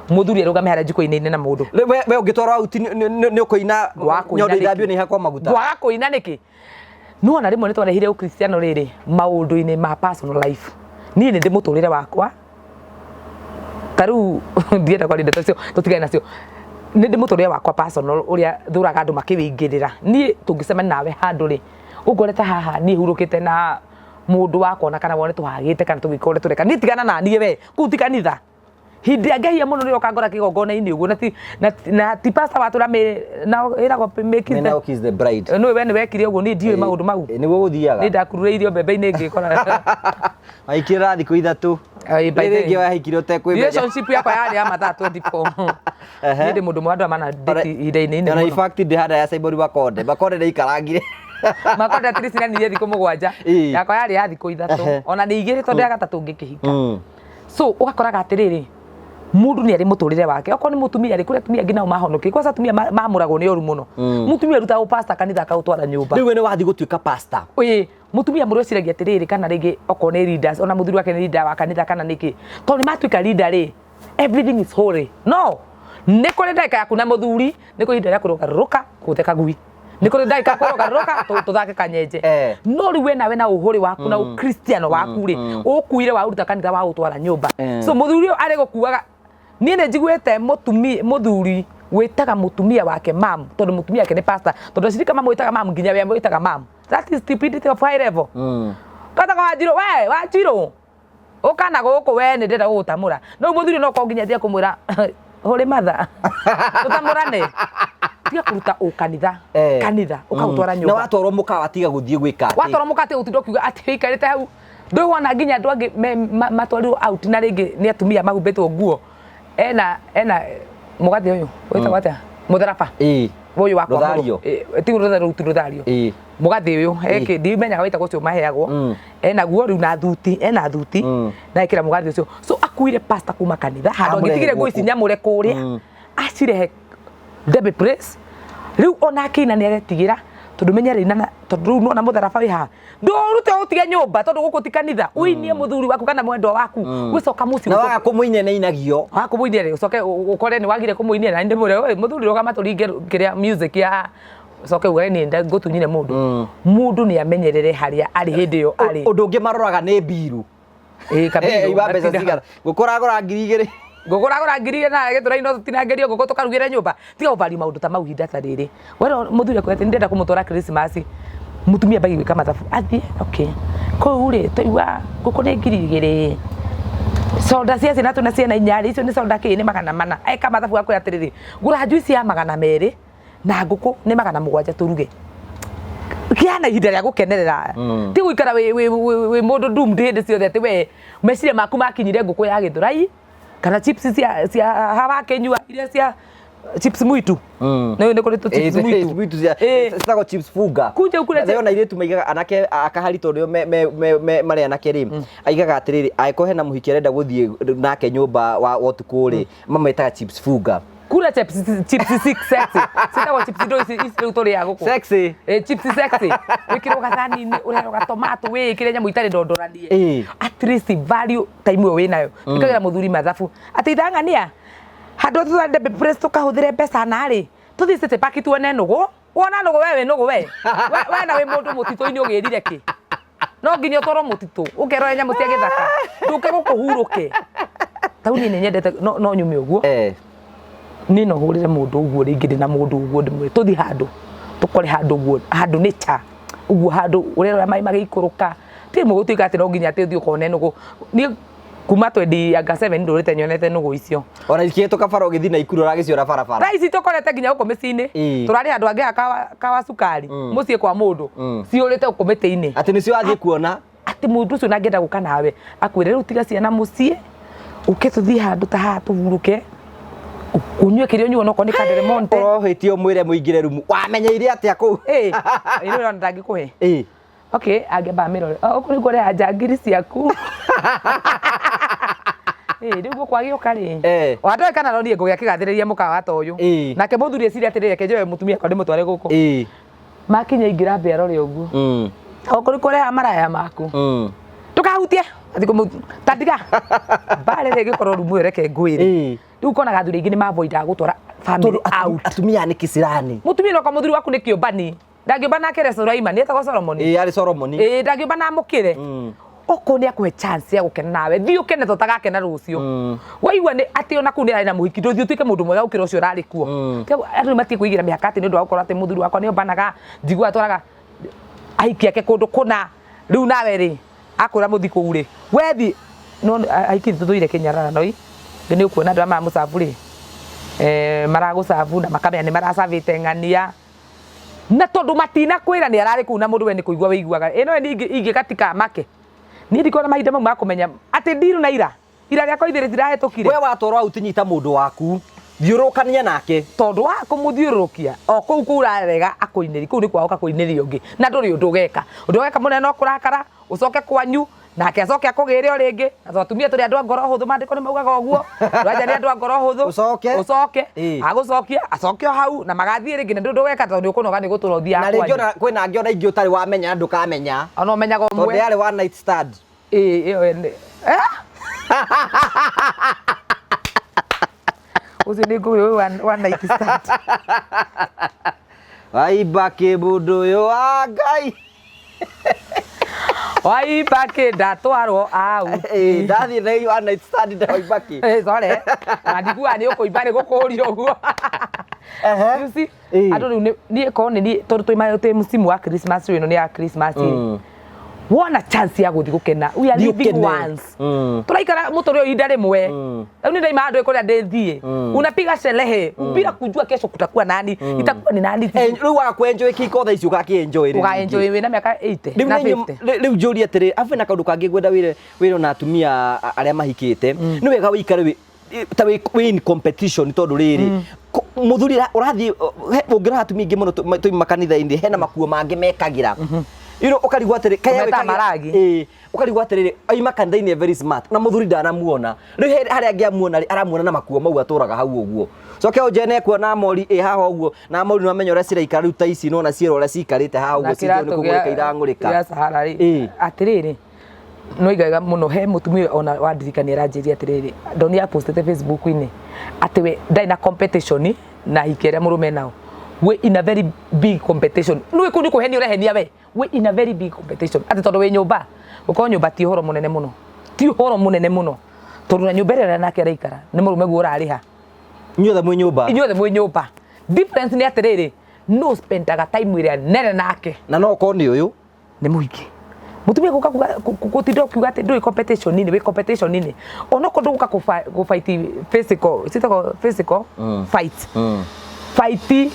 mũthuri arũgame harĩa jiko-inĩ na mũndũ. Rĩu we ũngĩtwarwo out nĩ ũkũina Ngwaga kũina nyondo nĩkĩ? ithambio nĩ ihakwo maguta. Ngwaga kũina nĩkĩ? Nĩwona rĩmwe nĩ twarehire ũkristiano rĩrĩ maũndũ-inĩ ma personal life. Niĩ nĩ ndĩ mũtũrĩre wakwa. Ta rĩu ndienda kwaria ndeto icio tũtigane nacio. Nĩ ndĩ mũtũrĩre wakwa personal ũrĩa thũraga andũ makĩwĩingĩrĩra. Niĩ tũngĩcemania nawe handũ rĩ, ũngore ta haha niĩ hurũkĩte na mũndũ wakwa ona kana wone tũhagĩte kana tũgĩka ũrĩa tũreka. Niĩ tigana na niĩ we, kũu ti kanitha. Hĩndĩ ĩrĩa ngehia mũno nĩrĩo ũkangora kĩgongona-inĩ ũguo na ti pastor watũra na ĩragwo make Me now kiss the bride. Nĩũĩ we nĩwekire ũguo, niĩ ndiũĩ maũndũ mau. Nĩguo gũthiaga. Niĩ ndakururĩirio mbembe-inĩ ngĩkora. Waikĩrĩra thikũ ithatũ. Ĩĩ, by Rĩrĩ the rĩngĩ wahikire ũtekwĩmenya. Relationship yakwa yarĩ ya mathaa 24. Niĩ ndĩ mũndũ ũmwe wa andũ arĩa mana date ihinda-inĩ inene Ona in mũno. fact ndĩhanda ya Simon Makonde. Makonde nĩaikarangire. Makonde at least nanirie thikũ 7. Yakwa yarĩ ya thikũ 3. Ona nĩ 2 tondũ ya gatatũ ngĩkĩhika. So ũgakoraga atĩrĩrĩ, mũndũ nĩ arĩ mũtũrĩre wake. Okorwo nĩ mũtumia rĩ, kũrĩ atumia angĩ nao mahonokire. Kwanza atumia mamũragwo nĩ oru mũno. Mũtumia arutaga ũpasta kanitha akaũtwara nyũmba. Rĩu we nĩ wathiĩ gũtuĩka pastor. Ĩĩ, mũtumia mũrũ eciragia atĩrĩrĩ, kana rĩngĩ okorwo nĩ leaders, ona mũthuri wake nĩ leader wa kanitha kana nĩkĩ. Tondũ nĩ matuĩka leader rĩ, everything is holy. No, nĩ kũrĩ ndagĩka yaku na mũthuri, nĩ kũrĩ ihinda rĩa kũrũgarũrũka, gũtheka gui. Nĩ kũrĩ ndagĩka ya kũrũgarũrũka, tũthake kanyenje. No rĩu we nawe na ũhũrĩ waku na ũkristiano waku rĩ, ũkuire waũruta kanitha waũtwara nyũmba. So mũthuri ũyũ arĩ gũkuaga, niĩ nĩ njiguĩte mũthuri wĩtaga mũtumia wake mam, tondũ mũtumia wake nĩ pastor, tondũ acirika mamwĩtaga mam nginya we amwĩtaga mam. That is stupidity of high level. Kata kwa Wanjirũ, we Wanjirũ, ũka na gũkũ we nĩ ndĩrenda gũgũtamũra. No mũthuri no korwo nginya athiĩ kũmwĩra hũrĩ matha. Tũtamũrane. Tiga kũruta ũkanitha. Kanitha, ũkaũtwara nyũmba. Na watwarwo mũkawa tiga gũthiĩ gwĩka atĩ. Watwarwo mũkawa tiga gũtinda ũkiuga atĩ wĩikarĩte hau. Ndũĩ wona nginya andũ angĩ matwarirwo out na rĩngĩ nĩ atumia mahumbĩtwo nguo. Ena mũgathĩ ũyũ, wĩtagwo atĩa? Mũtharaba. Ũyũ wakwa. Rũthario. Ti rũthario, ti rũthario. Mũgathĩ ũyũ, ndimenyaga wĩtagwo ũcio maheagwo. Ena guo rĩu na thuti, ena thuti. Na ekĩra mũgathĩ ũcio. So akuire pastor kuma kanitha, handũ Amũrehe angĩtigire nguo ici gũkũ. nyamũre kũrĩa. Acirehe Debbie Praise. Rĩu ona akĩina nĩ aretigĩra tondũ menya rĩina na tondũ rĩu nona mũtharaba wĩ haha ndũrute ũtige nyũmba tondũ gũkũ ti kanitha ũinie mũthuri waku kana mwendwa waku gwĩcoka mũciĩ Na waga kũmũinia nĩ ainagio. Waga kũmũinia rĩ, ũcoke ũkore nĩ wagire kũmũinia na ndĩmwĩre, "Oi, mũthuri rũgama tũringe kĩrĩa music ya ũcoke uge niĩ ngũtunyire mũndũ." Mũndũ nĩ amenyerere harĩa arĩ hĩndĩ ĩyo arĩ. Ũndũ ũngĩ maroraga nĩ mbiru. Ĩĩ, kabirũ, Iwa mbeca matinda- cigana? Ngũkũ ũragũra 2000. Ngũkũ ũragũra 2000 na gĩtũra no tũtinangĩrio ngũkũ tũkarugĩre nyũmba. Tiga gũbaria maũndũ ta mau ihinda ta rĩrĩ. Wera mũthuri akwĩra atĩ nĩndĩrenda kũmũtwara Christmas. Mũtumia ambagia gwĩka mathabu athiĩ okay. Kũu rĩ twaigua ngũkũ nĩ 2000. Soda cia ciana twĩna ciana inya rĩ, icio nĩ soda kĩ nĩ 400. Eka mathabu akwĩra atĩrĩrĩ, gũra juice ya 200 na ngũkũ nĩ 700 tũruge. Gĩa na ihinda rĩa gũkenerera. Ti gũikara wĩ mũndũ doomed hĩndĩ ciothe atĩ we meciria maku makinyire ngũkũ ya Gĩthũrai kana chips cia hawa akĩnyua iria cia chips mwitu. Nĩ nĩ kũrĩ tũ chips mwitu. Mwitu cia citagwo chips funga. Kunja ukure Na ona airĩtu maigaga anake akahari tondũ me marĩ anake rĩ, aigaga atĩrĩrĩ, angĩkorwo hena mũhiki arenda gũthiĩ nake nyũmba wa ũtukũ rĩ, mametaga chips funga. Kura chips chips six sexy. Citagwo chips ndo ici ici rĩu tũrĩaga gũkũ. Sexy. Chips sexy. Wĩkĩrwo gathani-inĩ, ũrehwo gatomato, wĩĩkĩre nyamũ itarĩ ndondoranie. At least value time ĩyo wĩnayo. Ĩkagĩra mũthuri mathabu. Atĩ ithang'ania, handũ tũtware place tũkahũthĩre mbeca narĩ, tũthiĩ City Park tuone nũgũ. Wona nũgũ we wĩ nũgũ we. We na wĩ mũndũ mũtitũ-inĩ ũgĩrire kĩ? No nginya ũtwarwo mũtitũ, ũkerore nyamũ cia gĩthaka. Ndũke gũkũ hurũke. Tau niĩ nĩ nyendete no nyume ũguo. Niĩ no hũrĩre mũndũ ũguo rĩngĩ ndĩ na mũndũ ũguo ndĩmwĩre tũthiĩ handũ tũkore handũ ũguo handũ nature ũguo handũ ũrerora maĩ magĩikũrũka ti rĩmwe gũtuĩka atĩ no nginya atĩ ũthiĩ ũkone nũgũ. Niĩ kuma twendi anga 7 ndũrĩte nyonete nũgũ icio. Ona ikĩhĩtũka bara ũgĩthiĩ Naikuru ũragĩciona barabara. Thaa ici tũkorete nginya gũkũ mĩciĩ-inĩ. Tũrarĩ handũ hangĩ haha kawa cukari mũciĩ kwa mũndũ ciũrĩte gũkũ mĩtĩ-inĩ. Atĩ nĩcio wathiĩ kuona. Atĩ mũndũ ũcio na angĩenda gũka nawe akwĩre rĩu tiga ciana mũciĩ ũke tũthiĩ handũ ta haha tũhurũke ũnyue kĩrĩa ũnyua onokorwo nĩ Kaderemonte. Ũrohĩtie ũmwĩre mũingĩre rumu. Wamenyeire atĩa kũu? Ĩĩ, ĩno ĩrona ndangĩkũhe. Okay, angĩamba amĩrore. Oh, ũkũ nĩkuo ũreha njangiri ciaku. Ĩĩ, rĩu gũkũ agĩũka rĩ. Wandoe kana no niĩ ngũgĩa kĩgathĩrĩria mũkawa ta ũyũ. Nake mũthuri eciria atĩrĩrĩ, reke njoe mũtumia akwa ndĩmũtware gũkũ. Makinya ingĩra ambe arore ũguo. Gũkũ nĩkuo ũrehaga maraya maku. Ndũkahutie. Athiĩ ta ndiga. Mbara ĩrĩa ĩngĩkorwo rumu ĩyo reke ngwĩre. Rĩu ũkonaga athuri aingĩ nĩ mavoidaga gũtwara family out. Atumia nĩ kicirani. Mũtumia no mũthuri waku nĩ kĩũmbani. Ndangĩũmba nake re Sulaimani, etagwo Solomoni. Ĩĩ arĩ Solomoni. Ĩĩ ndangĩũmba na amũkĩre. Okorwo nĩ akũhe chance ya gũkena nawe, thiĩ ũkene to ũtagakena rũciũ. Waigua nĩ atĩ ona kũu nĩ arĩ na mũhiki, ndũthiĩ ũtuĩke mũndũ mwega gũkĩra ũcio ũrarĩ kuo. Andũ nĩ matige kwĩigĩra mĩhaka atĩ nĩ ũndũ wa gũkorwo atĩ mũthuri wakwa nĩ ombanaga, njiguaga atwaraga ahiki ake kũndũ kũna, rĩu nawe rĩ, akwĩra mũthiĩ kũu rĩ, we thiĩ, no ahiki nĩ tũthũire kĩnyararano ĩ, nĩ ũkuona andũ aya maramũcabu rĩ, maragũcabu na makamenya nĩ maracabĩte ng'ania, na tondu matinakwira ni arari kuu na mundu we ni kuigua wiguaga ino ni ingĩgatika make niĩ ndikona mahinda mau ma kũmenya atĩ ndiru na ira ira rĩakwa ithe rĩtirahetũkire. We watwarwo out nyita mũndũ waku thiũrũrũkania nake tondu wa kũmũthiũrũrũkia o kũu kũu ũrarega akũinĩri kũu nĩ kwa ũka kũinĩria ũngĩ na ndũrĩ ũndũ ũgeka ũndũ ũgeka mũnene no kũrakara ũcoke kwanyu nake acoke akũgĩre o rĩngĩ na to atumia tũrĩ andũ a ngoro hũthũ maandĩko nĩ maugaga ũguo andũ nĩ andũ a ngoro hũthũ Ũcoke. ũcoke agũcokia acoke o hau na magathiĩ rĩngĩ na ndũrĩ ũndũ ũgeka tondũ nĩ ũkũnoga nĩ gũtũra ũthiaga na rĩngĩ kwanyu ona kwĩna angĩ ona ingĩ ũtarĩ wamenya na ndũkamenya ona ũmenyaga tondũ ũmwe yarĩ one night stand. Ĩĩ, ĩyo nĩ Eh? Ũcio nĩ ngũĩ ũyũ one night stand. Waimba kĩmũndũ ũyũ wa Ngai. Waimba kĩ ndatwarwo out. Ĩĩ, ndathiĩ na one night stand ndaimba kĩ. Eh, sorry. Na ndiguaga nĩ ũkũimba nĩ gũkũria ũguo. You see? Andũ rĩu niĩ korwo nĩ niĩ tondũ twĩ msimu wa Christmas rĩu ĩno nĩ ya Christmas rĩ. Wona chance ya gũthiĩ gũkena. We are Thiĩ living ũkene. once. Tũraikara mũtũrĩre ũyũ ihinda rĩmwe. Rĩu nĩ ndaima handũ kũrĩa ndĩthiĩ. Unapiga sherehe bila kujua kesho kutakuwa nani. Itakuwa ni nani. Rĩu waga kũ-enjoy kĩhiko thaa ici ũgakĩ-enjoy rĩ Ũga enjoy wĩna mĩaka 80 Rĩu na nĩ nyum- 50. rĩu njũrie atĩrĩ abu na kaũndũ kangĩ ngwenda wĩre wĩre ona atumia arĩa mahikĩte nĩ wega wĩikare ta wĩ in competition tondũ rĩrĩ mũthuri ũrathiĩ ũngĩrora atumia aingĩ mũno tũima makanitha-inĩ hena makuo mangĩ mekagĩra. You know, ũkarigwo atĩrĩ kaĩ Ũmetaga wĩkagĩra- maragi. Ĩĩ, ũkarigwo atĩrĩrĩ aima kanitha-inĩ very smart na mũthuri ndanamuona rĩu harĩa angĩamuona rĩ aramuona na makuo mau atũraga hau ũguo coke ũnjene kuona mori ĩ haha ũguo na mori nĩwamenya ũrĩa ciraikara rĩu ta ici nona ciĩra ũrĩa cikarĩte haha ũguo cithio nĩ kũng'ũrĩka irang'ũrĩka. Gĩa Sahara rĩ Ĩĩ. atĩrĩrĩ no igaga mũno he mũtumia ona wandirikania aranjĩria atĩrĩrĩ ndonire apostĩte Facebook-inĩ atĩ we ndarĩ na competition na ahiki arĩa mũrũme nao we in a very big competition nĩwe kũu nĩ kũhenia ũrehenia we we in a very big competition atĩ tondũ wĩ nyũmba gũkorwo nyũmba ti ũhoro mũnene mũno ti ũhoro mũnene mũno tondũ na nyũmba ĩrĩa nake araikara nĩ mũrũme guo ũrarĩha. Inyuothe mwĩ nyũmba. Inyuothe mwĩ nyũmba. Difference nĩ atĩrĩrĩ, no spendaga time ĩrĩa nene nake. Na no ũkorwo nĩ ũyũ. Nĩ mũingĩ. Mũtumia gũka kuga gũtinda ũkiuga atĩ ndũrĩ competition-inĩ, wĩ competition-inĩ. Onokorwo ndũgũka gũ fight physical, ciĩtagwo physical fight. Fight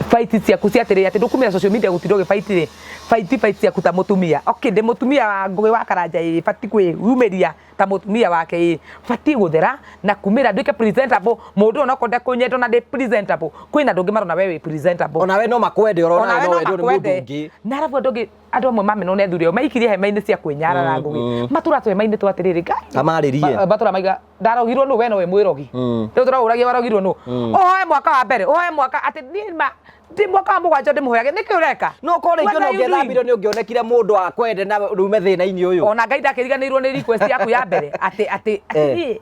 fight ciaku cia atĩrĩrĩ atĩ ndũkumĩra social media gũtinda ũgĩ fight rĩ, fight fight ciaku ta mũtumia. Okay, ndĩ mũtumia wa Ngũgĩ wa Karanja ĩĩ, batiĩ kwĩyumĩria ta mũtumia wake ĩ batiĩ gũthera na kumĩra nduĩke presentable mũndũ onokorwo ndekũnyenda ona ndĩ presentable kwĩna andũ angĩ marona we wĩ presentable. Onawe no makwende orona onawe no no wendwo nĩ mũndũ makwende ũngĩ. Na arabu andũ angĩ andũ amwe mamenwo nĩ athuri ao maikirie hema-inĩ cia kwĩnyarara ngũgĩ matũra tũhema-inĩ twa atĩrĩrĩ Ngai. Kamarĩrie. Matũra maiga ndarogirwo nũ we nowe mwĩrogi rĩu tũraũragia warogirwo nũ ũhoe mwaka wa mbere ũhoe mwaka atĩ niĩ ma ndĩ mwaka wa mũgwanja ndĩmũhoyage nĩkĩ ũreka? No korwo rĩngĩ What ona are you doing? ũngĩethambire nĩ ũngĩonekire mũndũ akwende na rume thĩna-inĩ ũyũ. Ona Ngai ndakĩriganĩirwo nĩ request yaku ya mbere atĩ atĩ atĩ niĩ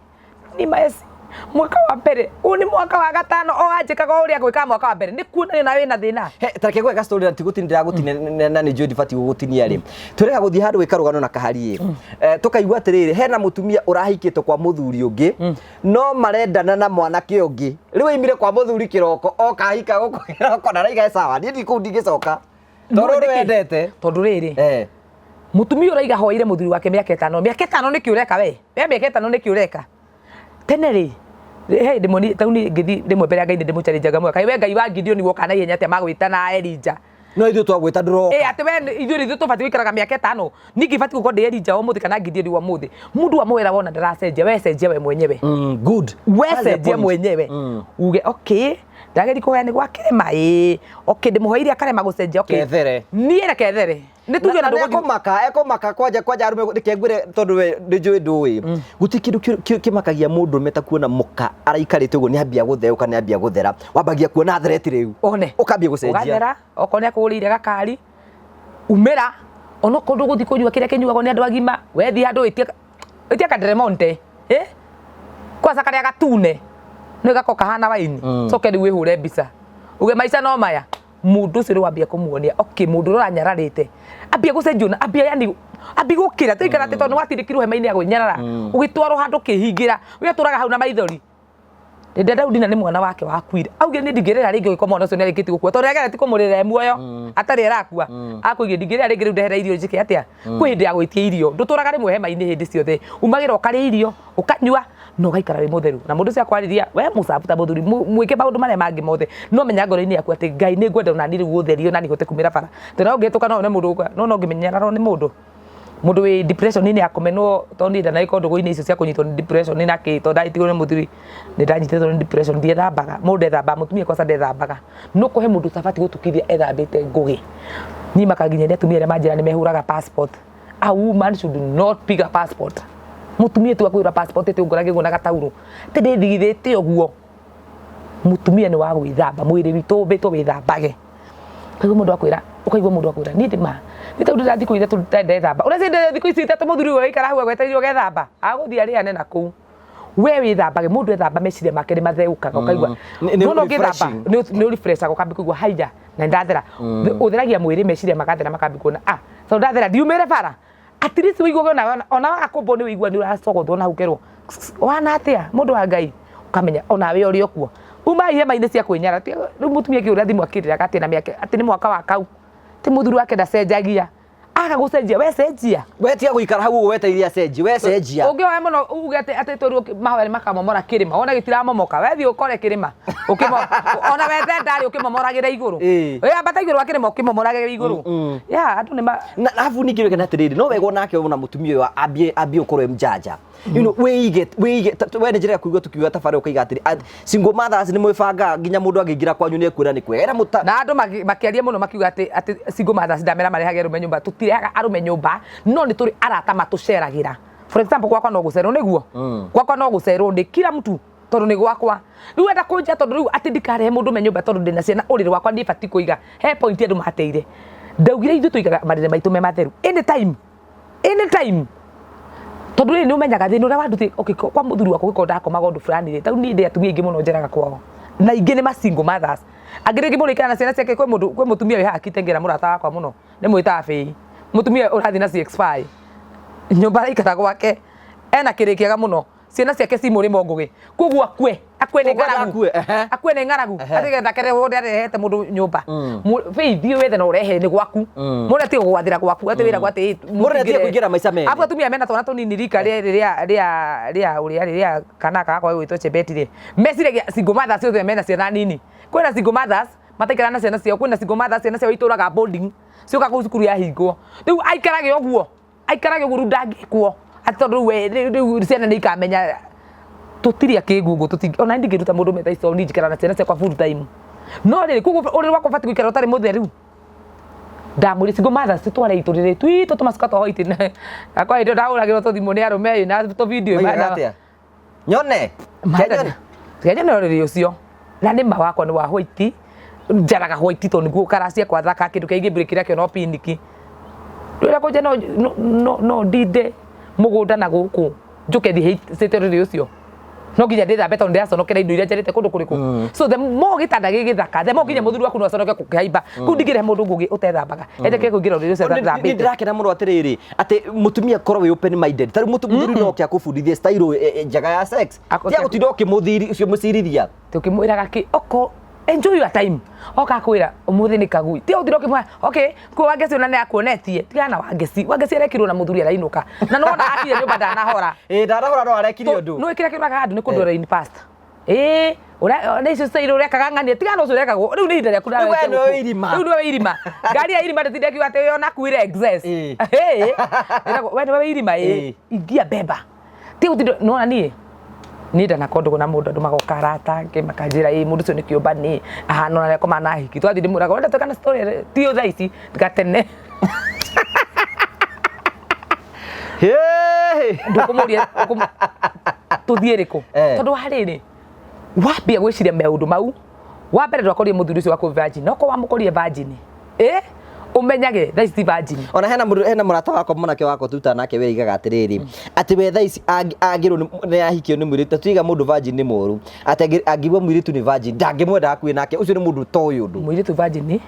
niĩ maeci mwaka wa mbere ũyũ nĩ mwaka wa gatano o anjĩkaga o ũrĩa ngwĩkaga mwaka wa mbere nĩ kuonania nawe wĩna thĩna. He, ta reke ngwĩre story na tigũtinia ndĩragũtinia na nĩ njũĩ ndibatiĩ gũgũtinia rĩ. Twĩrĩga gũthiĩ handũ gwĩka rũgano na kahari ĩ. Tũkaigua atĩrĩrĩ, hena mũtumia ũrahikĩte kwa mũthuri ũngĩ no marendana na mwanake ũngĩ. Rĩu oimire kwa mũthuri kĩroko oka ahika gũkũ kĩroko na araiga sawa niĩ ndikũu ndingĩcoka. Tondũ Nĩkĩ? ũrĩa wendete. Tondũ rĩrĩ mũtumia ũraiga hoire mũthuri wake mĩaka ĩtano mĩaka ĩtano nĩkĩ ũreka we we mĩaka ĩtano nĩkĩ ũreka tene rĩ he ndĩmwe ni tau ni ngĩthi rĩmwe mbere ya Ngai nĩ ndĩmũchallenge ngamwĩra kaĩ we Ngai wa Gideon woka na ihenya atĩa magwĩta na Elijah. No ithuĩ twagwĩta ndũroka. Ĩ atĩ we ithuĩ ithuĩ tũbatiĩ gũikaraga mĩaka ĩtano ningĩ ibatiĩ gũkorwo ndĩ Elijah ũmũthĩ kana Gideon wa ũmũthĩ mũndũ wamwĩra wona ndaracenjia we cenjia we mwenyewe. Good. We That's the cenjia point. mwenyewe uge okay ndageri kũhoya nĩ gwakĩrema ĩĩ okay ndĩmũhoeire akarema gũcenjia okay Kethere. niĩ reke there nĩ tuge na na ndũgũthiĩ ekomaka ekomaka kwanja kwanja arume reke ngwire tondu we nĩ njũĩ ndũĩ gutirĩ kĩndũ kĩmakagia mũndũrũme ta kuona mũka araikarĩte ũguo nĩ ambia gũtheũka nĩ ambia gũthera wambagia kuona athereti rĩu one ũkambia gũcenjia ũgathera okorwo nĩ akũgũrĩire gakari umĩra onokorwo ndũgũthiĩ kũnyua kĩrĩa kĩnyuagwo nĩ andũ agima wethiĩ handũ wĩtie wĩtie kaderemonte eh kwanza karĩa gatune nĩ gako kahana waini coke rĩu wĩhũre mbica uge maica no maya mũndũ ũcio rĩu wambia kũmuonia okay mũndũ ũrĩa ũranyararĩte ambia gũcenjio na ambia yani ambia gũkĩra tũikara atĩ tondũ nĩwatindĩkirwo hema-inĩ ya kwĩnyarara ũgĩtwarwo handũ ũkĩhingĩra we ũtũraga hau na maithori rĩrĩa Daudi na nĩ mwana wake wakuire augire niĩ ndingĩrĩra rĩngĩ ũgĩkoma mwana ũcio nĩarĩkĩtie gũkua tondũ nĩageretie kũmũrĩra e muoyo atarĩ arakua akũigire ndingĩrĩra rĩngĩ rĩu ndehere irio njĩke atĩa kwĩ hĩndĩ ya gwĩtia irio ndũtũraga rĩmwe hema-inĩ hĩndĩ ciothe umagĩra ũkarĩa irio ũkanyua na ũgaikara wĩ mũtheru na mũndũ ũcio akwarĩria we mũcabu ta mũthuri mwĩke maũndũ marĩa mangĩ mothe no menya ngoro-inĩ yaku atĩ Ngai nĩ ngwenda ona niĩ rĩu ũtherio na niĩ hote kumĩra bara tondũ no ũngĩhĩtũka no wone mũndũ ũka no no ũngĩmenyererwo nĩ mũndũ mũndũ wĩ depression inĩ akomenwo tondũ niĩ ndanagĩkorwo ndũgũ-inĩ icio cia kũnyitwo nĩ depression na kĩ tondũ ndagĩtigwo nĩ mũthuri nĩ ndanyitĩtwo nĩ depression ndiethambaga mũndũ ndethambaga mũtumia kwanza ndethambaga no kũhe mũndũ ũtabatiĩ gũtukithia ethambĩte ngũgĩ niĩ makaginya nĩ atumia arĩa manjĩra nĩ mehũraga passport. A woman should not pick a passport. Mũtumia tu akwĩra passport ĩtĩ ũngorage ũguo na gataurũ atĩ ndĩthigithĩte ũguo. Mũtumia nĩ wa gwĩthamba mwĩrĩ witũ ũmbĩtwo wĩthambage. Ũkaigua mũndũ akwĩra ũkaigua mũndũ akwĩra niĩ ndĩ ma nĩ tondũ ndĩra thikũ ithatũ ndethamba ũreciria ndĩ thikũ ici ithatũ mũthuri ũyũ aikara hau agwetereire ũgethamba agũthiĩ arĩane na kũu we wĩthambage mũndũ ethamba meciria make nĩ matheũkaga ũkaigua Nĩ no no ũngĩthamba refreshing. nĩ ũrefreshaga ũkambia kũigua haiya na nĩndathera ũtheragia mwĩrĩ meciria magathera makambia kuona ah tondũ ndathera ndiumĩre bara at least wĩiguage ona ona wagakũmbwo nĩ wĩigua nĩ ũracogothwo na hau ũkerwo wana atĩa mũndũ wa Ngai ũkamenya onawe ũrĩ o kuo uma ihema-inĩ cia kwĩnyara rĩu mũtumia akĩhũra thimũ akĩrĩraga atĩ na mĩaka atĩ nĩ mwaka wa kau atĩ mũthuri wake ndacenjagia Aga gũcenjia, we cenjia. We tiga gũikara hau ũguo wetereire acenjie, we cenjia. Ũngĩhoya mũno uge atĩ atĩ twĩrwo mahoya nĩ makamomora kĩrĩma, wone gĩtiramomoka, we thiĩ ũkore kĩrĩma. Ũkĩmo ona wethe ndarĩ ũkĩmomoragĩra igũrũ. We ambata igũrũ wa kĩrĩma ũkĩmomoragĩra igũrũ. Ya andũ nĩ ma Na arabu ningĩ wega nĩ atĩrĩrĩ, no wega onake ona mũtumia ũyũ ambie ambie gũkorwo e mjanja. Wĩige wĩige we nĩ njĩra ya kũigua tũkiuga tabarĩra ũkaiga atĩrĩ single mothers nĩ mwĩbangaga nginya mũndũ angĩingĩra kwanyu nĩ ekwĩra nĩ kwega. Ĩra mũta Na andũ makĩaria mũno makiuga atĩ atĩ single mothers ndamera marehage arũme nyũmba, tũtirehaga arũme nyũmba, no nĩ tũrĩ arata matũceragĩra. For example, gwakwa no gũcerwo nĩguo. Gwakwa no gũcerwo nĩ kila mtu tondũ nĩ gwakwa. Rĩu enda kũnja tondũ rĩu atĩ ndikarehe mũndũ me nyũmba tondũ ndĩna ciana ũrĩrĩ wakwa niĩ batiĩ kũiga. He point andũ mateire. Ndaugire ithuĩ tũigaga marĩrĩ maitũ me matheru. Anytime. Anytime. Tondũ rĩrĩ nĩ ũmenyaga thĩna ũrĩa wandutire, okay, kwa mũthuri wakwa ũngĩkorwo ndakomaga ũndũ fulani rĩ, tarĩu niĩ ndĩ atumia aingĩ mũno njeraga kwao. Na aingĩ nĩ ma single mothers. Angĩ rĩngĩ mũndũ aikaraga na ciana ciake, kwĩ mũndũ, kwĩ mũtumia wĩ haha Kitengela mũrata wakwa mũno, ndĩmwĩtaga Faith. Mũtumia ũrathiĩ na CX5. Nyũmba araikara gwake, ena kĩrĩ kĩega mũno. Ciana ciake ci mũrĩmo Ngũgĩ. Koguo akue, akue nĩ Koguo ng'aragu. akue, ehe. Akue nĩ ng'aragu. Ehe. Atĩ getha kere wothe arehete mũndũ nyũmba. Faith, thiĩ wethe na ũrehe nĩ gwaku. Mũndũ atige gũgwathĩra gwaku, atĩ wĩragwo atĩ, Mũndũ nĩatige kũingĩra maica mene. Abu atumia mena twana tũnini rika rĩrĩ rĩa rĩa rĩa ũrĩa rĩa kana gakwa gagwĩtwo Chebet rĩ. Meciragia single mothers othe mena ciana nini. Kwĩna single mothers mataikaraga na ciana ciao, kwĩna single mothers ciana ciao itũraga boarding, cioka kũu cukuru yahingwo. Rĩu aikarage ũguo. Aikarage ũguo rĩu ndangĩkwo atĩ tondũ rĩu we rĩu ciana nĩ ikamenya tũtirĩ akĩngungu tũtingĩ ona niĩ ndingĩruta mũndũ metha ici tondũ niĩ njikaraga na ciana ciakwa full time. No rĩrĩ koguo ũrĩrĩ wakwa ũbatiĩ gũikara ũtarĩ mũtheru. Ndamwĩrire single mothers tũtware tũrĩrĩ twitũ tũmacuka twa white akwa hĩndĩ ĩyo ndahũragĩrwo tũthimũ nĩ arũme ĩ na tũ video Moigaga atĩa? Nyone. Kenyone. Kenyone ũrĩrĩ ũcio. Na nĩ ma wakwa nĩ wa white. Njaraga white tondũ nĩguo kara ciakwa thaka kĩndũ kĩrĩa ingĩmbreakĩra kĩo no piniki. Rĩrĩa kũnja no no no ndinde mũgũnda na gũkũ njũke thiĩ hicĩte ũrĩrĩ ũcio. No nginya ndĩthambe tondũ ndĩraconokera indo iria njarĩte kũndũ kũrĩkũ. So the more gĩtanda gĩ gĩthaka, the more nginya mũthuri waku no aconoke gũkĩhaimba. Kũu ndingĩrehe mũndũ ngũgĩ ũtethambaga. Etĩkĩre kũingĩra ũrĩrĩ ũcio Nĩ atathambĩte. ndĩrakena mũno atĩrĩrĩ atĩ mũtumia korwo wĩ open minded tarĩu mũthuri no oke akũbundithie style njega ya sex Akoke tiga gũtinda ũkĩmũthiri ũcio mũcirithia. Tũkĩmwĩraga kĩ oko enjoy your time. Oka akwĩra ũmũthĩ nĩ kagui. Tiga gũtinda ũkĩmwĩra okay kuo Wangeci ona nĩ akuonetie. Tigana na Wangeci. Wangeci arekirwo na mũthuri arainũka. Na nĩwona akinya nyũmba ndanahora. Ĩĩ ndanahora no arekire ũndũ. Nĩũĩ kĩrĩa kĩũragaga andũ nĩ kũndwara in past. Ĩĩ ũrĩa nĩ icio style ũrekaga ng'ania tigana na ũcio ũrekagwo rĩu nĩ ihinda rĩaku Rĩu we nĩwe irima. Rĩu nĩwe irima. Ngari ya irima ndĩtinde ĩkiuga atĩ ona kuire excess. Ĩĩ. Ĩĩ. Ĩragwo we nĩwe irima ĩĩ. Ĩĩ. Ingia beba. Ti gũtinda nĩwona niĩ niĩ ndanakorwo ndũgũ na mũndũ andũ magoka arata angĩ makanjĩra ĩ mũndũ ũcio nĩ kĩũmba nĩ ahana ona akoma na hiki twathiĩ ndĩmwĩraga wenda twĩkane story ti thaa ici gatene. Hey! Ndũkũmũria tũthiĩ rĩkũ Eh. tondũ wa rĩrĩ wambia gwĩciria maũndũ mau wa mbere ndwakorire mũthuri ũcio waku virgin no korwo wamũkorire virgin ĩ ũmenyage thaa ici ti virgin. Ona hena mũndũ hena mũrata wakwa mwanake wakwa tutaga nake we aigaga atĩrĩrĩ atĩ we thaa ici angĩrwo nĩ ahikio nĩ mũirĩtu tuiga mũndũ virgin nĩ mũru atĩ angĩigua mũirĩtu nĩ virgin ndangĩmwenda hakuhĩ nake ũcio nĩ mũndũ ũtoĩ ũndũ. Mũirĩtu virgin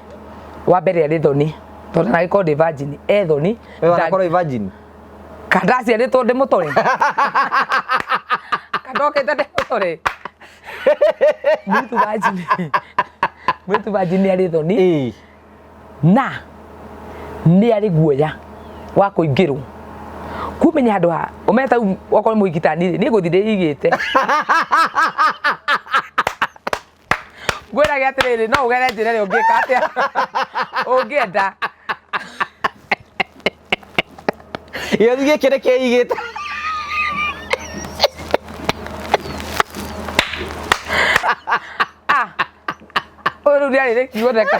wa mbere arĩ thoni tondũ na angĩkorwo ndĩ virgin e thoni. We wanakorwo wĩ virgin? Kandaciarĩtwo ndĩ mũtore. Kandokĩte ndĩ mũtore. Mũirĩtu virgin. Mũirĩtu virgin nĩ arĩ thoni. Ĩĩ. Na nĩ arĩ guoya wa kũingĩrwo. Kumenya handũ ha ũmenye ta rĩu okorwo nĩ mũhiki ta niĩ rĩ, niĩ ngũthiĩ ndĩigĩte. Ngwĩrage atĩrĩrĩ, no ũgere njĩra ĩrĩa ũngĩka atĩa ũngĩenda. Gĩothi gĩkĩ nĩ kĩigĩte. Ah, ũyũ rĩu nĩarĩrĩkia gũtheka.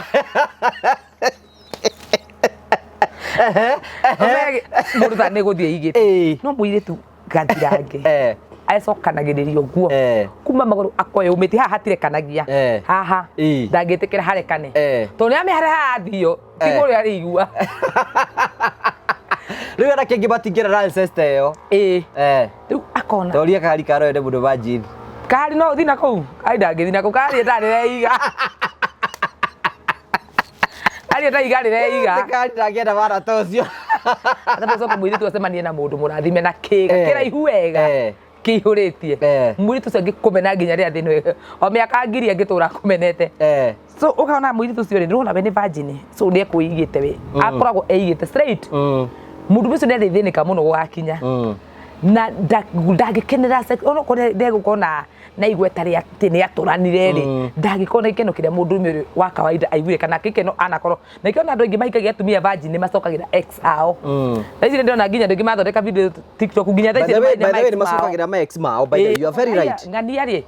Ũmenye mũndũ ta nĩ gũthiĩ aigĩte. Ĩĩ. No mũirĩtu gathirange. Eh. Acokanagĩrĩria ũguo. Eh. Kuma magũrũ akoya ũmĩte haha hatirekanagia. Eh. Haha. Ĩĩ. Ndangĩtĩkĩra harekane. Eh. Tondũ nĩamenya harĩa harathio ti Eh. mũrũ arĩigua. Rĩu anake aingĩ matingĩra na ancestor ĩyo. Ĩĩ. Eh. Rĩu akona. Toria kahari karoyo nĩ mũndũ virgin. Kahari no ũthiĩ na kũu? Kahari ndangĩthiĩ na kũu. Kahari ĩtarĩ reiga. Kahari ĩtaiga rĩreiga. Nĩ kahari ndangĩenda wara ta ũcio. Atamba ũcoke mũirĩtu acemanie na mũndũ mũrathime na kĩga Eh. kĩraihu wega. Eh. Kĩihũrĩtie. Mũirĩtu ũcio angĩkũmena nginya rĩrĩa thĩ ĩno o mĩaka ngiri angĩtũra akũmenete. So ũkona mũirĩtu ũcio rĩ, nĩũrona we nĩ virgin, so nĩ ekwĩigĩte we. Akoragwo eigĩte straight. Mũndũ ũcio nĩ arĩthĩnĩka mũno gũgakinya. Na ndangĩkenera sex ona okorwo ndegũkorwo na igweta rĩa atĩ nĩ atũranire rĩ, ndangĩkorwo na gĩkeno kĩrĩa mũndũrũme ũrĩa wa kawaida aiguire kana gĩkeno anakorwo. Na nĩkĩo ona andũ aingĩ mahikagia atumia virgin nĩ macokagĩra ex ao. Thaa ici nĩ ndĩrona nginya andũ aingĩ mathondeka video TikTok nginya thaa By ici the way, nĩ by the way, ma nĩ ex mao. macokagĩra ma ex mao. By the way, you are very right. Ng'ania rĩ,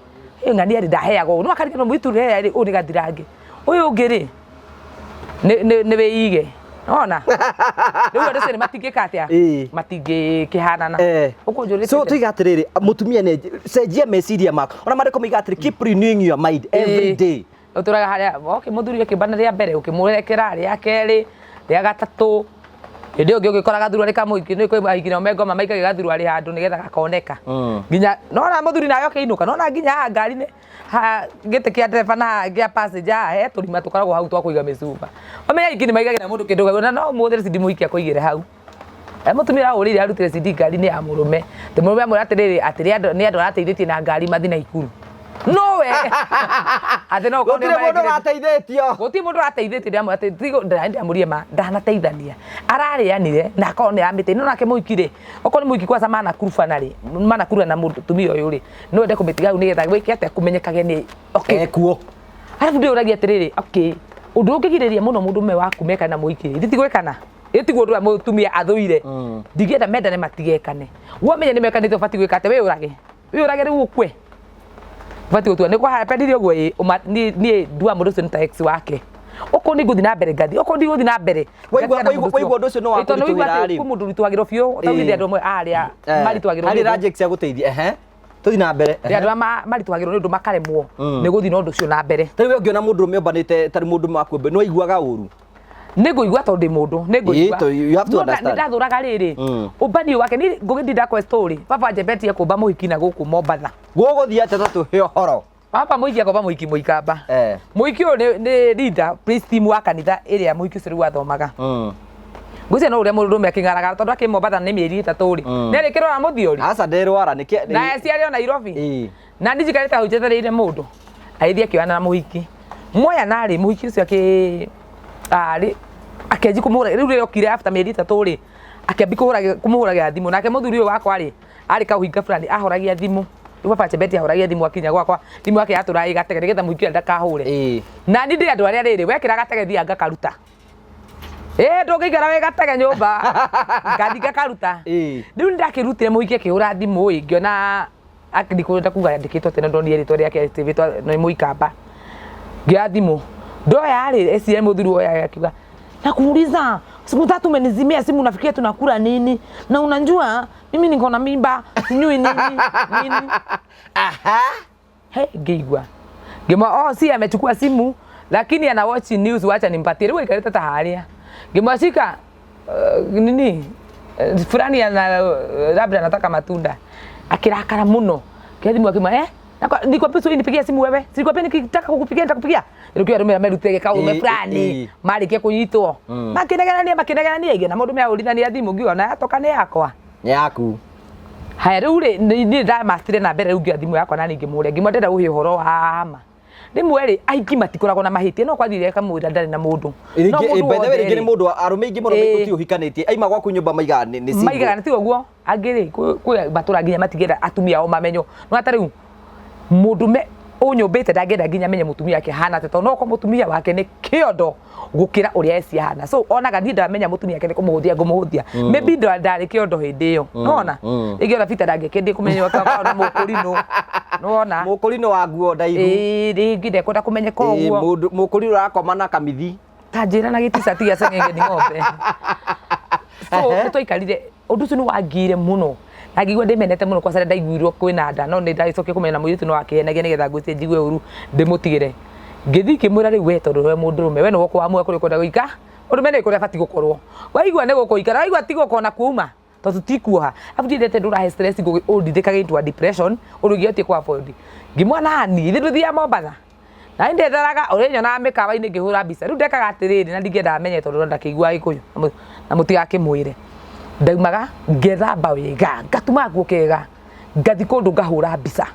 ĩyo ng'ania rĩ ndaheagwo ũũ. Nĩ wakariganĩrwo mũirĩtu ũrĩa rĩ, ũyũ nĩ gathirange. Ũyũ ũngĩ rĩ, nĩ wĩige. Nĩwona? Rĩu andũ acio nĩ matingĩka atĩa? Matingĩkĩhanana. Ũkũnjũrĩtie So atĩa? tuiga atĩrĩrĩ, mũtumia nĩ cenjia meciria maku. Ona maandĩko moiga atĩrĩ, keep renewing your mind every day. Ũtũraga harĩa, okay, mũthuri akĩũmbana rĩa mbere, ũkĩmũrekera, rĩa kerĩ, rĩa gatatũ, hĩndĩ ĩyo ĩngĩ ũgĩkora gathurarĩ ka mũhiki, nĩ kwĩ ahiki nao me ngoma maikagia gathurarĩ handũ nĩgetha gakoneka. Nginya, nona mũthuri nawe ũkĩinũka, nona nginya haha ngari-inĩ, haha gĩtĩ kĩa ndereba na haha gĩa passenger haha he tũrima tũkoragwo hau twa kũiga mĩcuba. Ũmenye aingĩ nĩ maigagĩra mũndũ kĩndũ hau, na no ũmũhũthĩre CD mũhiki akũigĩre hau. Mũtumia ũrahũrĩire arutire CD ngari-inĩ ya mũrũme. Atĩ mũrũme amwĩra atĩrĩrĩ, atĩ nĩ andũ arateithĩtie na ngari mathiĩ Naikuru. No we! Atĩ no ũkorwo nĩo Gũtirĩ mũndũ marekire- ũrateithĩtio. Gũtirĩ mũndũ ũrateithĩtie, ndĩramwĩra atĩ ndĩramũrie ma, ndanateithania. Ararĩanire na akorwo nĩ aramĩte. No nake mũhiki rĩ, okorwo nĩ mũhiki kwanza manakurubana rĩ, manakurana na mũtumia ũyũ rĩ, no ende kũmĩtiga hau nĩgetha gwĩke atĩa, kũmenyekage nĩ okay. Ekuo. Arabu ndĩyũragia atĩrĩrĩ, okay, ũndũ ũngĩgirĩrĩria mũno mũndũrũme waku mekane na mũhiki rĩ, githĩ ti gwĩkana? Ĩ tiguo ũndũ ũrĩa mũtumia athũire. Ndingĩenda mendane matigekane. Wamenya nĩ mekanĩte ũbatiĩ gwĩka atĩa? Wĩyũrage. Wĩyũrage rĩu ũkue. Ũbatiĩ gũtua nĩ kwahapenire ũguo ĩ, niĩ nduaga mũndũ ũcio nĩ ta ex wake. Okorwo nĩ ngũthiĩ na mbere ngathiĩ, okorwo ndigũthiĩ na mbere Waigua ngatigana na mũndũ waigua ũndũ ũcio nĩ Ĩ, tondũ nĩwaigua wakũritũhĩra atĩ rĩ. kwĩ mũndũ ũritũhagĩrwo biũ, taugire andũ amwe arĩa maritũhagĩrwo Harĩ nĩ ũndũ. rajex cia gũteithia. Ehe. Tũthiĩ na mbere. Nĩ andũ arĩa maritũhagĩrwo nĩ ũndũ makaremwo nĩ gũthiĩ na ũndũ ũcio na mbere. Ta rĩu we ũngĩona mũndũrũme ombanĩte ta rĩu mũndũ waku nĩ waiguaga ũru? Nĩ ngũigua tondũ ndĩ mũndũ, nĩ ngũigua. Ĩĩ, you have to No, understand. nĩ ndathũraga rĩrĩ, ũmbani ũyũ wake, niĩ ngũgĩthiĩ ndakwe story, baba anjembetie kũmba mũhiki na gũkũ Mombatha. Gũgũthiĩ atĩa ta tũhe ũhoro? Baba mũhiki akomba mũhiki mũikamba. Mũhiki ũyũ nĩ leader praise team wa kanitha ĩrĩa mũhiki ũcio rĩu athomaga. Ngwĩciria no ũrĩa mũndũrũme akĩng'araga tondũ akĩ Mombatha nĩ mĩeri 3 rĩ. Nĩ arĩkĩrora mũthiori. Aca nderwara nĩkĩ? Na aciarĩ o Nairobi. Na niĩ njikarĩte hau njetereire mũndũ agĩthiĩ akĩoyana na mũhiki. Moyana rĩ, mũhiki ũcio akĩ arĩ akĩanjia kũmũhũra rĩu rĩrĩa okire after mĩeri 3 rĩ, akĩambia kũmũhũragĩra thimũ. Nake mũthuri ũyũ wakwa rĩ, arĩ kaũhinga fulani ahoragia thimũ. Rĩu baba Chebet ahoragia thimũ akinya gwakwa, thimũ yake yatũraga ĩ gatege nĩgetha mũhiki ũrĩa ndakahũre. Na niĩ ndĩ andũ arĩa rĩrĩ, wekĩra gatege thiaga ngakaruta. Ĩĩ ndũngĩikara wĩ gatege nyũmba, ngathiĩ ngakaruta. Rĩu nĩndakĩrutire mũhiki akĩhũra thimũ ĩ, ngĩona ndikwenda kuga yandĩkĩtwo atĩ no ndonire rĩtwa rĩake rĩtĩtwo nĩ mũikamba. Ngĩoya thimũ, ndoya rĩ, ecire mũthuri oya akiuga, nakuuliza siku tatu umenizimia simu unafikiria tunakula nini? Na unajua mimi niko na mimba, sijui nini nini. Aha. He, ngĩigua. Ngĩmwa, oh, si amechukua simu lakini ana watch news, wacha nimpatie. Rĩu aikarĩte ta harĩa. Ngĩmwa shika nini fulani ana labda anataka matunda. Akirakara muno. Kĩa thimũ akĩmwa, nikwambia usiwahi nipigia simu wewe. Silikwambia nikitaka kukupigia nitakupigia. Rĩu kĩo arũme merutĩte kaũme fulani marĩkia kũnyitwo. Makĩnegenania makĩnegenania igĩ na mũndũ meahũrithania thimũ ngiuga yatoka nĩ yakwa. Nĩ yaku. Haya rĩu rĩ, niĩ ndamastire na mbere rĩu ngĩoya thimũ yakwa na niĩ ngĩmũria ngĩmwĩra ndĩrenda ũhe ũhoro wa ma. Rĩmwe rĩ, aingĩ matikoragwo na mahĩtia no kwathire kamũira ndarĩ na mũndũ. No mũndũ By the way, wothe rĩngĩ nĩ rĩ, mũndũ arũme aingĩ mũno gũtirĩ ũhikanĩtie aima gwaku nyũmba maigaga nĩ single. Maigaga nĩ ũguo angĩ rĩ, kwĩ matũra nginya matingĩenda atumia ao mamenywo. No ta rĩu mũndũme ũnyũmbĩte ndangĩenda nginya menye mũtumia wake ahana atĩa tondũ no okorwo mũtumia wake nĩ kĩondo gũkĩra ũrĩa eci ahana. So onaga niĩ ndamenya mũtumia wake nĩ kũmũhũthia ngũmũhũthia. Maybe ndarĩ kĩondo hĩndĩ ĩyo. Nĩwona? Rĩngĩ ona Peter ndangĩkendire kũmenywo akorwo nĩ mũkũrinũ. Nĩwona? Mũkũrinũ wa nguo ndaihu. Ĩĩ, rĩngĩ ndekwenda kũmenyeka ũguo. Mũkũrinũ ũrakoma na kamithi. Ta njĩra na gĩtica tiga ceng'enge ni ng'ombe. So nĩtwaikarire ũndũ ũcio nĩwangiire mũno na ngĩigua ndĩmenete mũno kwaca ndaiguirwo kwĩna nda no nĩ ndagĩcokire kũmenya na mũirĩtu no akĩhenagia nĩgetha ngwĩciria njigue ũru ndĩmũtigĩre. Ngĩthiĩ ngĩmwĩra rĩu we tondũ we mũndũrũme we nĩwe ũkũamua kũrĩa ũkwenda gũikara mũndũrũme nĩ kũrĩa abatiĩ gũkorwo waigua nĩ gũkũ ikara waigua ti gũkũ ona kuuma tondũ ti kuoha arabu ndiendete ndũrahe stress ngũgĩ ũndindĩkage into a depression ũndũ ingĩhotie kũ avoid. Ngĩmwona nani ithuĩ ndũthiaga Mombatha na niĩ ndetheraga ũrĩa nyonaga mĩkawa-inĩ ngĩhũra mbica rĩu ndekaga atĩrĩrĩ na ndingĩenda amenye tondũ ndakĩigua Gĩkũyũ na mũtigakĩmwĩre. Ndaumaga ngethamba wega ngatuma nguo kega Ngathi kũndũ ngahũra mbica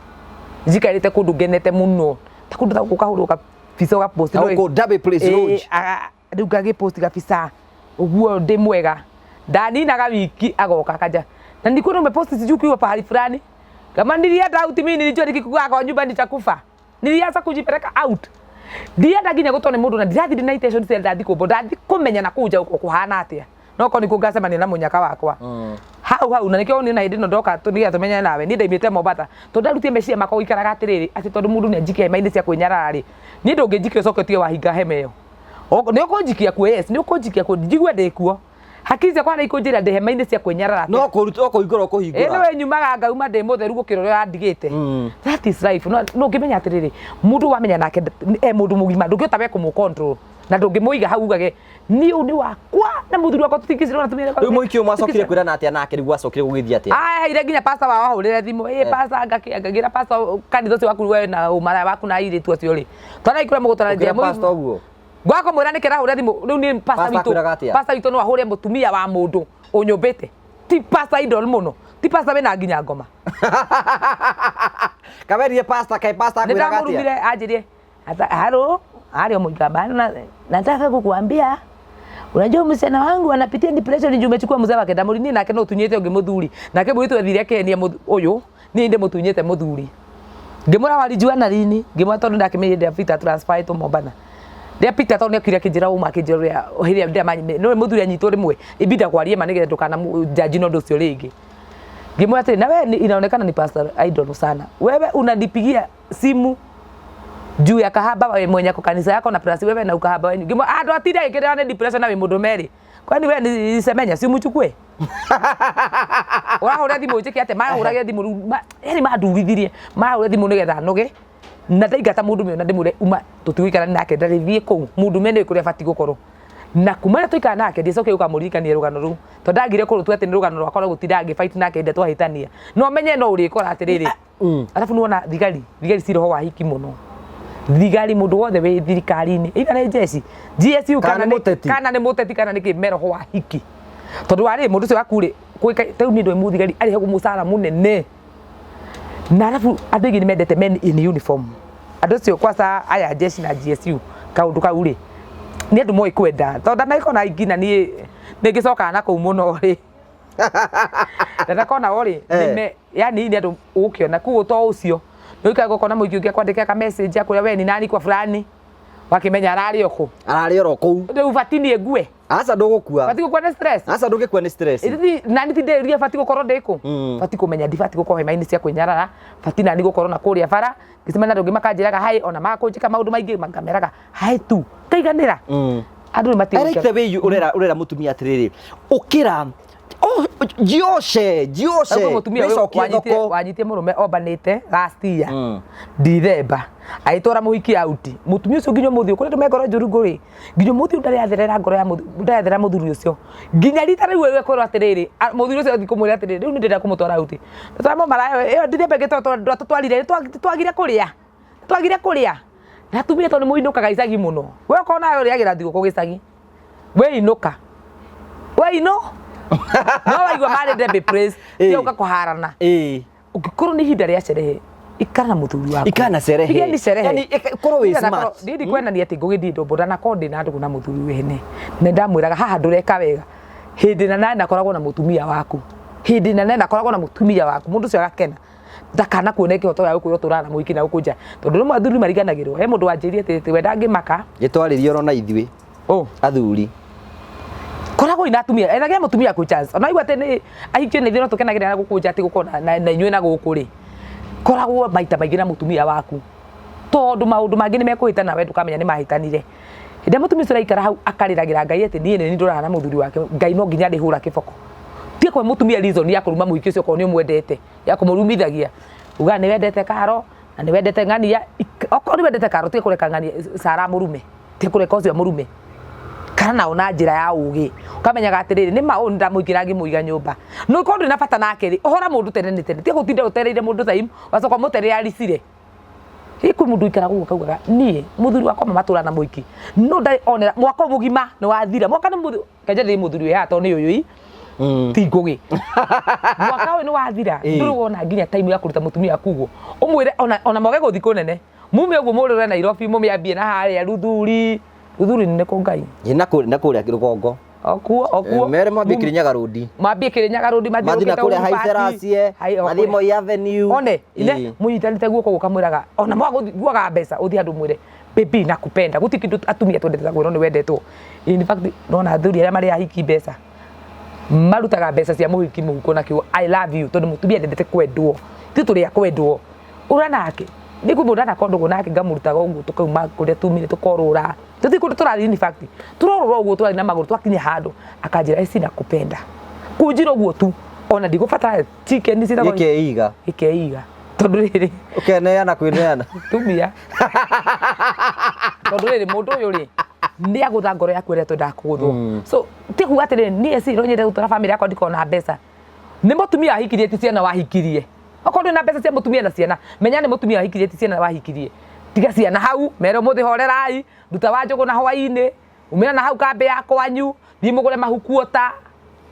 njikarĩte kũndũ ngenete mũno, ta kũndũ ta gũkũ ũkahũrwo kabica ũgapost. Na gũkũ Derby Place Lodge. Rĩu ngagĩpost gabica ũguo ndĩ mwega, ndaninaga wiki agoka akanja na nilikuwa umepost sijui ukiwa pahali fulani. Kama nilienda out mimi nilijua nikikukaa kwa nyumba nitakufa. Nilianza kujipeleka out, ndienda nginya gũtwo nĩ mũndũ na ndirathi ndĩ na intention cia ndathi kũmbo ndathi kũmenya na kũu nja gũkũ kũhana atĩa, no korwo nĩkuo ngacemania na mũnyaka wakwa hau hau. Na nĩkĩo niĩ na hĩndĩ ĩno ndoka nĩgetha tũmenyane nawe, niĩ ndaimĩte Mombatha tondũ ndarutie meciria makwa gũikaraga atĩrĩrĩ, atĩ tondũ mũndũ nĩ anjikia hema-inĩ cia kwĩnyarara rĩ, niĩ ndũngĩnjikia ũcoke ũtige wahinga hema ĩyo. Nĩ ũkũnjikia kuo, yes, nĩ ũkũnjikia kuo njigue ndĩ kuo, hakiri ciakwa nĩ ikũnjĩra ndĩ hema-inĩ cia kwĩnyarara. No kũruta ũkũhingũra ũkũhingũra. Nĩwe nyumaga ngauma ndĩ mũtheru gũkĩra ũrĩa wandigĩte. That is life. No ũngĩmenya atĩrĩrĩ, mũndũ wamenya nake e mũndũ mũgima, ndũngĩhota we kũmũ control na ndũngĩmũiga hau ugage niĩ ũyũ nĩ wakwa na mũthuri wakwa tũtingĩcirwo na tumia. Rĩu mũhiki ũyũ mwacokire kwĩrana atĩa nake? Rĩu gwacokire gũgĩthiĩ atĩa? Aheire nginya pastor wao ahũrĩre thimũ. Ĩ pastor ngakĩra pastor kanitha ũcio waku we na ũmaraya waku na airĩtu acio rĩ, twana ikũrĩa mũgũtara. Ũkĩra pastor ũguo? Gwako mwĩra nĩkĩ arahũra thimũ rĩu nĩ pastor Pastor witũ. akwĩraga atĩa? Pastor witũ no ahũre mũtumia wa mũndũ ũnyũmbĩte? Ti pastor idol mũno, ti pastor wĩna nginya ngoma. Kawerire pastor, kaĩ pastor nĩ akwĩraga atĩa? Ndamũrumire, anjĩrie ata halo hali Muikamba, nataka kukuambia, unajua msichana wangu anapitia depression juu umechukua mzee wake. Ndamũri niĩ nake no tunyĩte ũngĩ mũthuri nake mũirĩtu athire akenia ũyũ, niĩ ndĩ mũtunyĩte mũthuri. Ngĩmwĩra walijuana lini? Ngĩmwĩra tondũ ndakĩmenyire ndĩa Peter transfer to Mombasa, ndĩa Peter tondũ nĩokire akĩnjĩra ũma, akĩnjĩra ũrĩa hĩrĩa ndĩa manyime nĩwe mũthuri anyitwo rĩmwe ibida kwarie ma nĩgetha ndũkana judge na ũndũ ũcio rĩngĩ. Ngĩmwĩra atĩrĩ, na wewe inaonekana ni pastor idol sana, wewe unanipigia simu juu ya kahaba wewe mwenye kwa kanisa yako na plus wewe na ukahaba wenyu. Ngĩmwĩra andũ atinde agĩkĩrĩra nĩ depression na wĩ mũndũ merĩ, kwani wewe ni semenya si umuchukue ũrahũra thimũ njĩke atĩa? Mahũragĩra thimũ rĩu yani mandurithirie mahũra thimũ nĩgetha noge na ndaingata mũndũ ũmwe na ndĩmwĩre uma tũtigũikara nake, ndarĩthiĩ kũu mũndũ ũmwe nĩũĩ kũrĩa abatiĩ gũkorwo. Na kuma rĩrĩa twaikara nake ndiacokire gũkamũririkania rũgano rũu tondũ ndagire kũrũtua atĩ nĩ rũgano rwakwa rwa gũtinda ngĩfight nake hĩndĩ ĩrĩa twahĩtania. No menye no ũrĩkora atĩrĩrĩ, arabu nĩwona thigari, thigari ci roho wa hiki mũno. Thigari, mũndũ wothe wĩ thirikari-inĩ, either nĩ jeshi, GSU, kana nĩ mũteti. Kana nĩ mũteti kana nĩ kĩ, me roho wa hiki tondũ warĩ mũndũ ũcio waku rĩ gwĩka rĩu nĩ ndũĩ mũthigari arĩhagwo mũcara mũnene na arabu andũ aingĩ nĩ mendete men in uniform. Andũ acio kwanza aya jeshi na GSU, kaũndũ kau rĩ nĩ andũ moĩ kwenda tondũ ndanagĩkorwo na ingĩ na niĩ nĩ ngĩcokaga na kũu mũno rĩ, ndanakona o rĩ yani nĩ andũ ũgũkĩona koguo to ũcio nĩ ũikaraga ũkona mũingĩ ũngĩ akwandĩkĩra ka message akwĩra we ni nani kwa fulani, wakĩmenya ararĩ o kũ. Ararĩ oro kũu. Rĩu bati niĩ ngue. Aca, ndũgũkua. Bati gũkua nĩ stress. Aca, ndũngĩkua nĩ stress. Ithuĩ nani ti ndĩria bati gũkorwo ndĩ kũ. Bati kũmenya ndibati gũkorwo hema-inĩ cia kwĩnyarara, bati nani gũkorwo na kũrĩa bara ngĩcemania na andũ angĩ makanjĩraga hi, ona makũnjĩka maũndũ maingĩ makameraga hi tu ngaiganĩra. Andũ nĩ I like the way you urera mutumia atiriri, ukira, oh, jioshe jioshe. Rĩu mũtumia ũyũ wĩcokie thoko. Wanyitire mũrũme ombanĩte last year Dithemba agĩtwara mũhiki out. Mũtumia ũcio nginya ũmũthĩ ũyũ, kũrĩ andũ me ngoro njũru ngũrĩ, nginya ũmũthĩ ũyũ ndarĩ atherera ngoro ya ndarĩ atherera mũthuri ũcio nginya rita rĩu ekwĩrwo atĩrĩrĩ, mũthuri ũcio athiĩ kũmwĩra atĩrĩrĩ, rĩu nĩ ndĩrenda kũmũtwara out, twara mũmaraya ĩyo Dithemba ĩngĩ twatũtwarire twagire kũrĩa, twagire kũrĩa na atumia tondũ nĩ mũinũkaga icagi mũno. We okorwo nawe ũrĩagĩra thigũkũ gĩcagi, wĩinũka weino no waigua marĩ Debbie Praise tiga kũharana. Ũngĩkorwo nĩ ihinda rĩa cerehe, ikara na mũthuri waku. Ikara na cerehe. Igeni cerehe. Yani, korwo wĩ smart. Niĩ ndikwenania atĩ ngũgĩthiĩ ndombo ndanakorwo ndĩ na ndũgũ na mũthuri wene na ndamwĩraga haha ndũreka wega hĩndĩ na nane akoragwo na mũtumia waku, hĩndĩ na nene akoragwo na mũtumia waku, mũndũ ũcio agakena ndakana kuone kĩhoto gĩa gũkwĩra ũtũraga na mũhiki na gũkũ nja tondũ rĩmwe athuri mariganagĩrwo. He mũndũ wanjĩrire atĩ we ndangĩmaka. Gĩtwarĩrie oro na ithuĩ athuri. Koragwo ina atumia, ethagia mũtumia ku chance ona igua atĩ nĩ ahikio nĩ ithuĩ no tũkenagĩrĩra na gũkũ nja atĩ gũkorwo na inyuĩ na gũkũ rĩ, koragwo maita maingĩ na mũtumia waku tondũ maũndũ mangĩ nĩ mekũhĩtana we ndũkamenya nĩ mahĩtanire. Hĩndĩ ĩrĩa mũtumia ũcio araikara hau akarĩragĩra Ngai atĩ niĩ nĩ niĩ ndũraga na mũthuri wake, Ngai no nginya arĩhũra kĩboko. Tiga kũhe mũtumia reason ya kũruma mũhiki ũcio okorwo nĩ ũmwendete, ya kũmũrumithagia ugaga nĩ wendete karo na nĩ wendete ng'ania. Okorwo nĩ wendete karo, tiga kũreka ng'ania Sara mũrume, tiga kũreka ũcio mũrume kana nao na njĩra ya ũgĩ ũkamenyaga atĩrĩrĩ nĩ ma ũyũ nĩndamũingĩra ngĩmũiga nyũmba no korwo ndwĩ na bata nake rĩ, ũhora mũndũ tene nĩ tene, tiga gũtinda ũtereire mũndũ time wacoka ũmũterere aricire. Ĩ kwĩ mũndũ ũikaraga ũguo akaugaga niĩ mũthuri wakwa ma matũra na mũhiki no ndarĩ onera mwaka mũgima nĩ wathira mwaka nĩ mũthuri kenje ndĩ mũthuri wĩ haha tondũ nĩ ũyũ ii Ti Ngũgĩ, mwaka ũyũ nĩ wathira. Ndũrĩ wona nginya time ya kũruta mũtumia waku ũguo ũmwĩre ona mwage gũthiĩ kũnene, mume ũguo mũrũre Nairobi, mũmĩambie na harĩa Ruthuri. Ruthuri nĩ kũ Ngai? Ĩ, na kũrĩa rũgongo. Okuo okuo. Mere mwambie Kirinyaga Road. Mambie Kirinyaga Road. Mathiĩ na kũrĩa Haile Selassie, mathiĩ Moi Avenue. One ine munyitanite guoko gukamwiraga ona mwaga guaga mbeca uthi andu mwire, "Baby, nakupenda." Guti kindu atumia twendete ta kwirwo ni wendetwo. In fact, nona athuri aria mari ahiki mbeca marutaga mbeca cia muhiki muhuko na kiugo "I love you", tondu mutumia ndendete kwendwo, ti turi a kwendwo ura nake nĩ kwĩ mũndũ anakorwo ndũgũ nake, ngamũrutaga ũguo tũkauma kũrĩa tumire tũkorũra, tũthiĩ kũndũ tũrathiĩ. In fact, tũrorũra ũguo tũrathiĩ na magũrũ, twakinya handũ akanjĩra, "Eci, nakupenda." Kũnjĩra ũguo tu ona ndigũbatara chicken ciĩtagwo. Gĩkeiga. Gĩkeiga tondũ rĩrĩ Ũkeneana kwĩneana. Tumia tondũ rĩrĩ mũndũ ũyũ rĩ nĩ agũtha ngoro yaku ĩrĩa twendaga kũgũthwo. So ti kuga atĩrĩrĩ, niĩ eci no nyende gũtwara bamĩrĩ yakwa ndikona mbeca. Nĩ mũtumia wahikirie, ti ciana wahikirie. Okorwo ndũrĩ na mbeca cia mũtumia na ciana, menya nĩ mũtumia wahikirie, ti ciana wahikirie. Tiga ciana hau, mere ũmũthĩ horerai, ruta wa njũgũ na hwainĩ, umĩra na hau kambĩ ya kwanyu, thiĩ mũgũre mahukuota.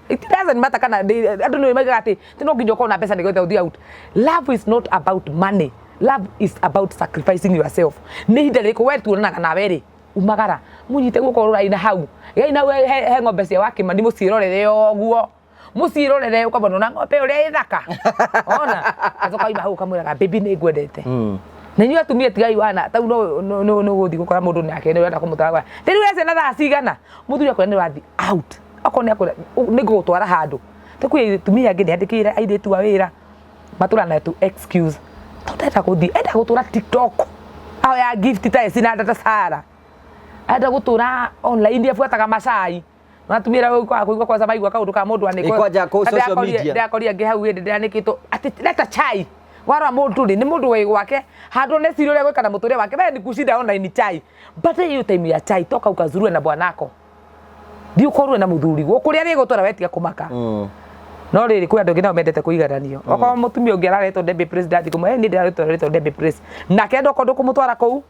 It doesn't matter kana andũ nĩ maigaga atĩ ti no nginya ũkorwo na mbeca nĩgetha ũthiĩ out. Love is not about money, love is about sacrificing yourself. Nĩ ihinda rĩrĩkũ we tuonanaga nawe rĩ, umagara mũnyite guoko rũrai na hau gai na we he ng'ombe cia Wakĩmani, mũciĩrorere ũguo, mũciĩrorere, ũkamona ona ng'ombe ũrĩa ĩthaka ona acoka ima hau ũkamwĩraga, "Baby, nĩ ngwendete." Na inyuĩ atumia tigai wana tau no no gũthiĩ gũkora mũndũ nake nĩ ũrenda kũmũtwara rĩu we ciana thaa cigana, mũthuri akwĩra nĩ ũrathiĩ out, okorwo nĩ akwĩra nĩ ngũgũtwara handũ. Ta kwĩ atumia angĩ nĩ andĩkĩire airĩtu a wĩra matũra na tu excuse tondũ ndenda gũthiĩ, enda gũtũra TikTok ahoya gift ta eci na Dada Sara, enda gũtũra online abuataga macai. Atumia arĩa kũigua kwanza maigua kaũndũ ka mũndũ anĩkwo. Ĩ, kwanja kũ social media. Ndĩrakorire angĩ hau hĩndĩ ndĩranĩkĩtwo atĩ leta chai. Warora mũndũ rĩ, nĩ mũndũ wĩ gwake handũ neciria ũrĩa gwĩka na mũtũrĩre wake, we ni kushinda online chai. But hiyo time ya chai, toka ukazurue na bwanako, thiĩ ũkorwe na mũthuri guo kũrĩa rĩgũtwara we tiga kũmaka. No rĩrĩ, kwĩ andũ angĩ nao mendete kũigananio. Okorwo mũtumia ũngĩ araretwo Debbie Praise, ndathiĩ kũmwe niĩ ndĩraretwo rĩtwa Debbie Praise, nake enda okorwo ndũkũmũtwara kũu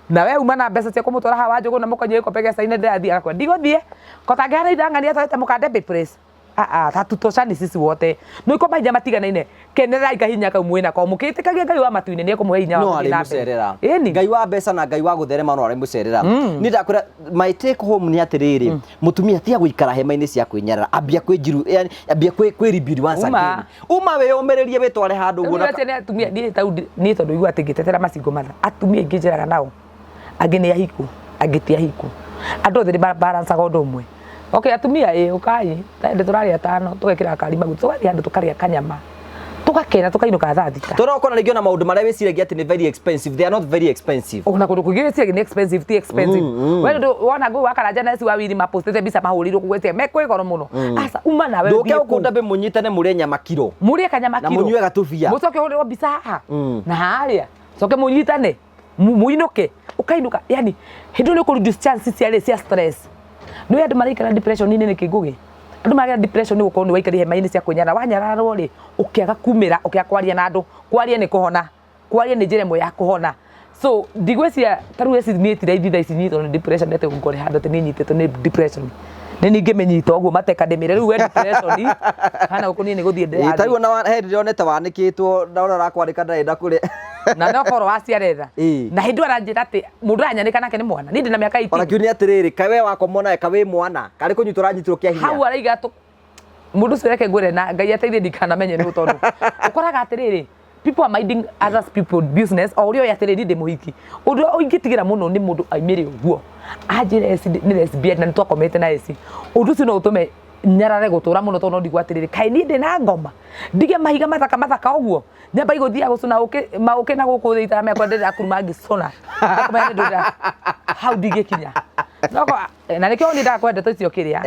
na we uma na mbeca cia kũmũtwara haha wa njũgũ na mũkanyua gĩkombe gĩa cai na ndĩrathiĩ, agakwĩra ndigũthiĩ kotangĩhana ithang'ani atwarĩte mũka Debbie Praise. Ah ah, hatutoshani sisi wote. Nĩ ko mahinya matiganaine. Kenerai kahinya kau mwĩnako mũkĩtĩkagia Ngai wa matu-inĩ nĩ ekũmũhe hinya wa No gũthiĩ na mbere. arĩmũcerera. Ĩni. Ngai wa mbeca na Ngai wa gũtherema no arĩmũcerera. Niĩ ndakwĩra, my take home nĩ atĩrĩrĩ, mũtumia tiga gũikara hema-inĩ cia kwĩnyarara, ambia kwĩnjiru, yani ambia kwĩ rebuild once Uma. again. Uma wĩyũmĩrĩrie, wĩtware handũ ũguo Rĩu atĩ nĩ atumia niĩ tau niĩ tondũ igua atĩ ngĩtetera macingo matha atumia aingĩ njeraga nao, angĩ nĩ ahiku, angĩ ti ahiku, andũ othe nĩ balancaga ũndũ ũmwe. Okay, atumia ĩ ũkai ndĩ tũrarĩa tano, tũgekĩra kari maguta, tũgathiĩ handũ tũkarĩa kanyama, tũgakena, tũkainũka thaa 6. Tondũ ũkona rĩngĩ ona maũndũ marĩa wĩciragia atĩ nĩ very expensive, they are not very expensive. Ona kũndũ kũingĩ wĩciragia nĩ expensive, ti expensive. We ndũ wona ngũi wa Karanja na eci wa Wili mapostĩte mbica mahũrĩirwo kũu, wĩciria mekwĩ goro mũno. Aca, uma nawe ndũke ũthiĩ gũkũ kũu. Ndambe mũnyitane mũrĩe nyama kiro. Mũrĩe kanyama Na kiro. mũnyue gatubia. Mũcoke ũhũrĩrwo mbica haha na harĩa, coke mũnyitane, mũinũke, ũkainũka, yani hĩndĩ ĩyo nĩ ũkũ reduce chances cia rĩ cia stress. Nĩ andũ maraikara depression-inĩ nĩkĩ, Ngũgĩ? Andũ maragĩa depression nĩ gũkorwo nĩ waikarire hema-inĩ cia kwĩnyarara, wanyararwo rĩ, ũkĩaga kumĩra, ũkĩaga kwaria na andũ. Kwaria nĩ kũhona, kwaria nĩ njĩra ĩmwe ya kũhona. So ndigwĩciria ta rĩu eci niĩ ti raithi thaa ici nyitwo nĩ depression atĩ ngore handũ atĩ niĩ nyitĩtwo nĩ depression. Nĩ ningĩmĩnyita ũguo mateka ndĩmĩre rĩu we depression hana gũkũ niĩ nĩ gũthiĩ Ĩ, ta rĩu ndĩrathiĩ. ona he ndĩronete wanĩkĩtwo na ũrĩa ũrakwandĩka ndarenda kũrĩa. Na no korwo waciaretha. Na hĩndĩ ĩyo aranjĩra atĩ mũndũ aranyanĩka nake nĩ mwana, niĩ ndĩna mĩaka Ona 18. kĩu nĩ atĩrĩrĩ, kaĩ we wakomwo nawe ka wĩ mwana karĩ kũnyitwo ũranyitirwo kĩa hinya. Hau araiga mũndũ ũcio, reke ngwĩre na Ngai ateithie ndikanamenye nũ, tondũ ũkoraga atĩrĩrĩ, people are minding others people business o ũrĩa ũyũ atĩrĩrĩ, niĩ ndĩ mũhiki. Ũndũ ũrĩa ũingĩtigĩra mũno nĩ mũndũ aimĩre ũguo anjĩre eci nĩ lesbian na nĩ twakomete na eci. Ũndũ ũcio no ũtũme nyarare gũtũra mũno, tondũ no ndigwo atĩrĩrĩ, kaĩ niĩ ndĩ na ngoma ndige mahiga mathaka mathaka ũguo, nyamba igũthiaga gũcũna ũkĩ maũkĩ na gũkũ thĩ itaramenya kũrĩa ndĩrakuruma ngĩcũna. Ndakũmenya nĩ ndũra hau ndingĩkinya. Na nĩkĩo niĩ ndakwenda ndeto icio kĩrĩa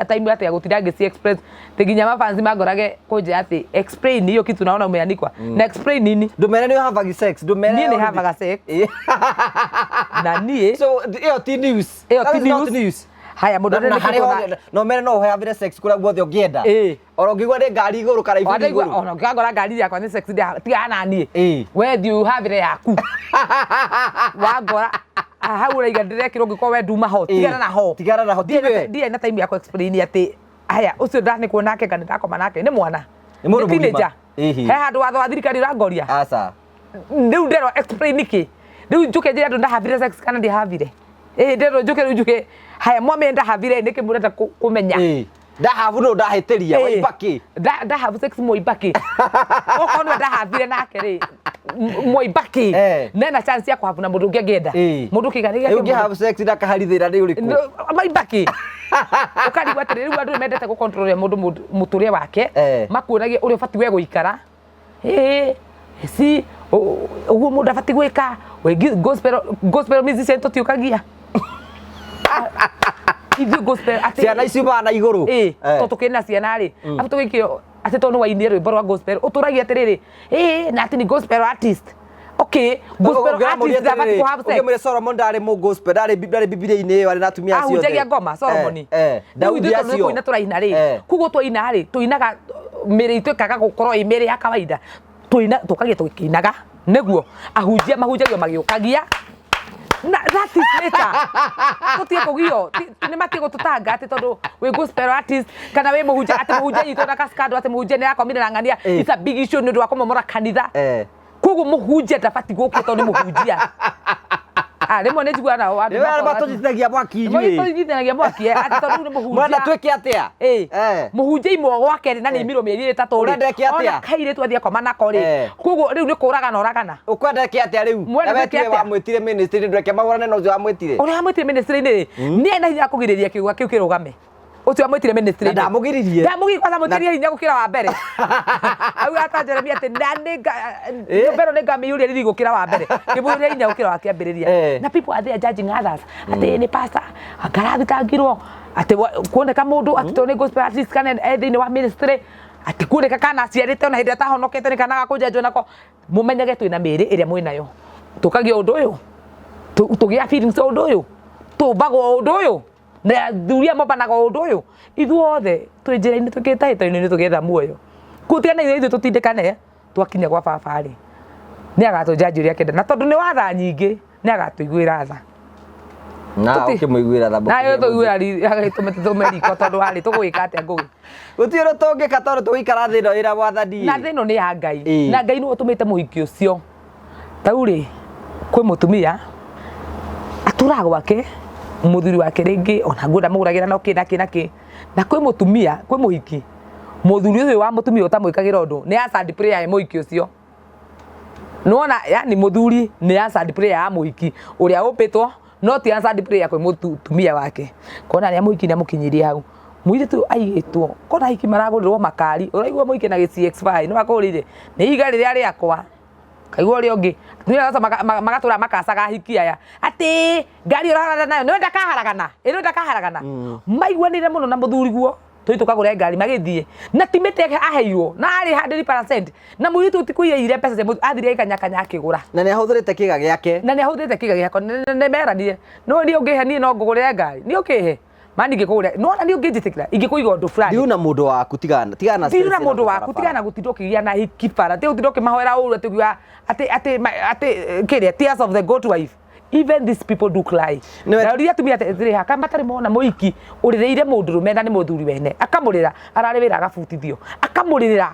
time atĩa gũtinda ngĩci express ti nginya mafansi mangorage kũnjĩra atĩ, "Explain hiyo kitu naona umeandikwa." Na explain nini? Ndũmere nĩ ũhavaga sex, ndũmere. Niĩ nĩ havaga sex na niĩ So ĩyo ti news. Ĩyo That ti is not news. news. Haya, mũndũ Na harĩ ũrĩa hothe no mere no ũhavire sex kũrĩa guothe ũngĩenda. Ona ũngĩigua nĩ ngari igũrũ kana iburi Wanaigua igũrũ. Ona ũngĩkangora ngari yakwa nĩ sex, tigana na niĩ. We thiĩ ũhavĩre yaku. Wangora hau ũraiga ndĩrekĩrwo, ũngĩkorwo we nduma ho, tigana na ho. Tigana na ho, ti we. Ndirĩ na time ya ku explain atĩ Aya, ũcio ndanĩkwo nake kana ndakoma nake nĩ mwana. Nĩ mũndũ mũgima. Teenager. Ĩhĩ. He handũ watho wa thirikari ũrangoria. Aca. Rĩu nderwo explain nĩkĩ. Rĩu njũke njĩre andũ ndahavire sex kana ndiahavire. Ĩĩ nderwo njũke rĩu njuge haya mwamenya ndahavire nĩkĩ mũrenda kũmenya. Ĩĩ. Ndahabu no ndahĩtĩria Ĩĩ. waimba kĩ? Ndahabu sex mwaimba kĩ? Okorwo nĩwe ndahavire nake rĩ, mwaimba kĩ? Nena chance ya kũhabu na mũndũ ũngĩ angĩenda. Mũndũ kĩga nĩ Rĩu ũngĩhabu sex na kaharithĩra nĩ ũrĩkũ? Maimba kĩ? Ũkarigwo atĩrĩ, rĩu andũ nĩ mendete gũ control mũndũ mũtũrĩre wake, makuonagie ũrĩa ũbatiĩ we gũikara. Ĩĩ, si ũguo mũndũ abatiĩ gwĩka. We gospel musician tũtiũkagia. Ithuĩ gospel atĩ Ciana ici na igũrũ. Ĩĩ, tondũ tũkĩrĩ na ciana rĩ, abu tũgĩikio atĩ tondũ nĩ wainire rwĩmbo rwa gospel, ũtũragia atĩrĩrĩ, ĩĩ, na atĩ ni gospel artist. Okay, gospel artist ndabatiĩ kũ have sex. Ũngĩmwĩra Solomon ndarĩ mũ gospel, ndarĩ Bibilia-inĩ ĩyo arĩ na atumia acio othe. Ahunjagia ngoma Solomoni. Rĩu Daudi ithuĩ tondũ nĩ acio. kũina tũraina rĩ, koguo twaina rĩ, tũinaga mĩĩrĩ itũ ĩkaga gũkorwo ĩ mĩĩrĩ ya kawaida. Tũina tũkagia tũkĩinaga nĩguo ahunjia mahunjagio magĩũkagia. Na that is nature. Tũtige kũgio, nĩ matige gũtũtanga atĩ tondũ wĩ gospel artist kana wĩ mũhunjia, atĩ mũhunjia anyitwo na ka-scandal atĩ mũhunjia nĩ arakomire na ng'ania. It's a big issue nĩ ũndũ wa kũmomora kanitha. Koguo mũhunjia ndabatiĩ gũkio tondũ nĩ mũhunjia. Ah, rĩmwe nĩ njiguaga nao andũ Nĩ arĩa makoiga atĩ- matũnyitithagia mwaki inyuĩ. Matũnyitithanagia mwaki, atĩ tondũ rĩu nĩ mũhunjia. Mwenda twĩke atĩa? Mũhunjia imwe gwake rĩ, na nĩ imirwo mĩeri 3 rĩ. Ũrenda ĩke atĩa? Ona kairĩtu athiĩ akoma nako rĩ. Koguo rĩu nĩ kũragana oragana. Ũkwenda ĩke atĩa rĩu? Mwenda Na we twĩke tiwe atĩa? wamwĩtire ministry ndũreke mahũrane na ũcio wamwĩtire. Ũrĩa wamwĩtire ministry-inĩ rĩ, nĩ arĩ na hinya wa kũgirĩrĩria kĩũga kĩu kĩrũgame. Ũcio wamwĩtire ministry-inĩ. Na ndamũgiririe. Ndamũgiririe, kwanza amwĩtĩrie hinya gũkĩra wa mbere. Auga ata Jeremia atĩ na nĩ nyũmba ĩno nĩ ngamĩiyũria riri gũkĩra wa mbere. Kĩmũiyũria hinya gũkĩra wa kĩambĩrĩria. Na people are there judging others. Atĩ nĩ pastor, akarathitangirwo, atĩ kuoneka mũndũ atĩ tondũ nĩ gospel artist kana e thĩinĩ wa ministry, atĩ kuoneka kana aciarĩte ona hĩndĩ ĩrĩa atahonokete nĩ kana gakũnjanjwo nako. Mũmenyage twĩna mĩĩrĩ ĩrĩa mwĩnayo. Tũkagia ũndũ ũyũ, tũgĩa feelings ũndũ ũyũ, tũmbagwo ũndũ ũyũ. Na athuri aya mombanaga ũndũ ũyũ. Ithuothe twĩ njĩra-inĩ tũkĩtahĩta-inĩ tũgĩetha muoyo. Gũtigana ithuĩ tũtindĩkane twakinya gwa baba rĩ, nĩ agatũnjanji ũrĩa akenda. Na tondũ nĩ wa tha nyingĩ, nĩ agatũiguĩra tha. Na ũkĩmũiguĩra tha Na tũiguĩra tũme riko tondũ warĩ tũgũgĩka atĩa Ngũgĩ? Gũtirĩ ũndũ tũngĩka tondũ tũgũikara thĩ ĩno ĩna mwathani. Na thĩ ĩno nĩ ya Ngai. Na Ngai nĩwe ũtũmĩte mũhiki ũcio. Ta rĩu rĩ, kwĩ mũtumia atũraga gwake, mũthuri wake rĩngĩ ona nguo ndamũgũragĩra na kĩ na kĩ na kĩ. Na kwĩ mũtumia, kwĩ mũhiki, mũthuri ũyũ wa mũtumia ũtamwĩkagĩra ũndũ nĩ answered prayer ya mũhiki ũcio. Nĩwona yani mũthuri nĩ answered prayer ya mũhiki ũrĩa ũmbĩtwo no ti answered prayer kwĩ mũtumia wake. Kona nĩ mũhiki nĩ amũkinyirie hau. Mũirĩtu aigĩtwo, kona ahiki maragũrĩrwo makari, ũraigua mũhiki na gĩ CX5 nĩ wakũgũrĩire, nĩ ihiga rĩrĩa rĩakwa. Kaigua ũrĩa ũngĩ, atumia acio magatũra makacaga ahiki aya atĩ ngari ũraharana nayo nĩwe ndakaharagana, ĩ nĩwe ndakaharagana. Maiguanĩire mũno na mũthuriguo tũthiĩ tũkagũre ngari magĩthiĩ na ti mĩtĩ aheirwo na arĩ 100% na mũirĩtu ũyũ ti kũiya aiyire mbeca cia mũthuri athire agĩkanyakanya akĩgũra. Na nĩ ahũthĩrĩte kĩga gĩake. Na nĩ ahũthĩrĩte kĩga gĩakwa nĩ meranire no niĩ ũngĩhe niĩ no ngũgũrĩre ngari niĩ ũkĩhe mani ingĩkũgũrĩra no ona niĩ ũngĩnjĩtĩkĩra ingĩkũiga ũndũ fulani. Ndiuna mũndũ waku tigana tigana na Ndiuna stress mũndũ ĩno waku barabara. tigana gũtinda ũkĩgĩa na hiki bara tiga gũtinda ũkĩmahoera ũru atĩ ũkiuga atĩ atĩ atĩ kĩrĩa tears of the goat wife. Even these people do cry. Nĩwe- Na ũria atumia atĩrĩ ha kana matarĩ mona mũhiki ũrĩrĩire mũndũrũme na nĩ mũthuri wene akamũrĩra ararĩ wĩra agabutithio akamũrĩrĩra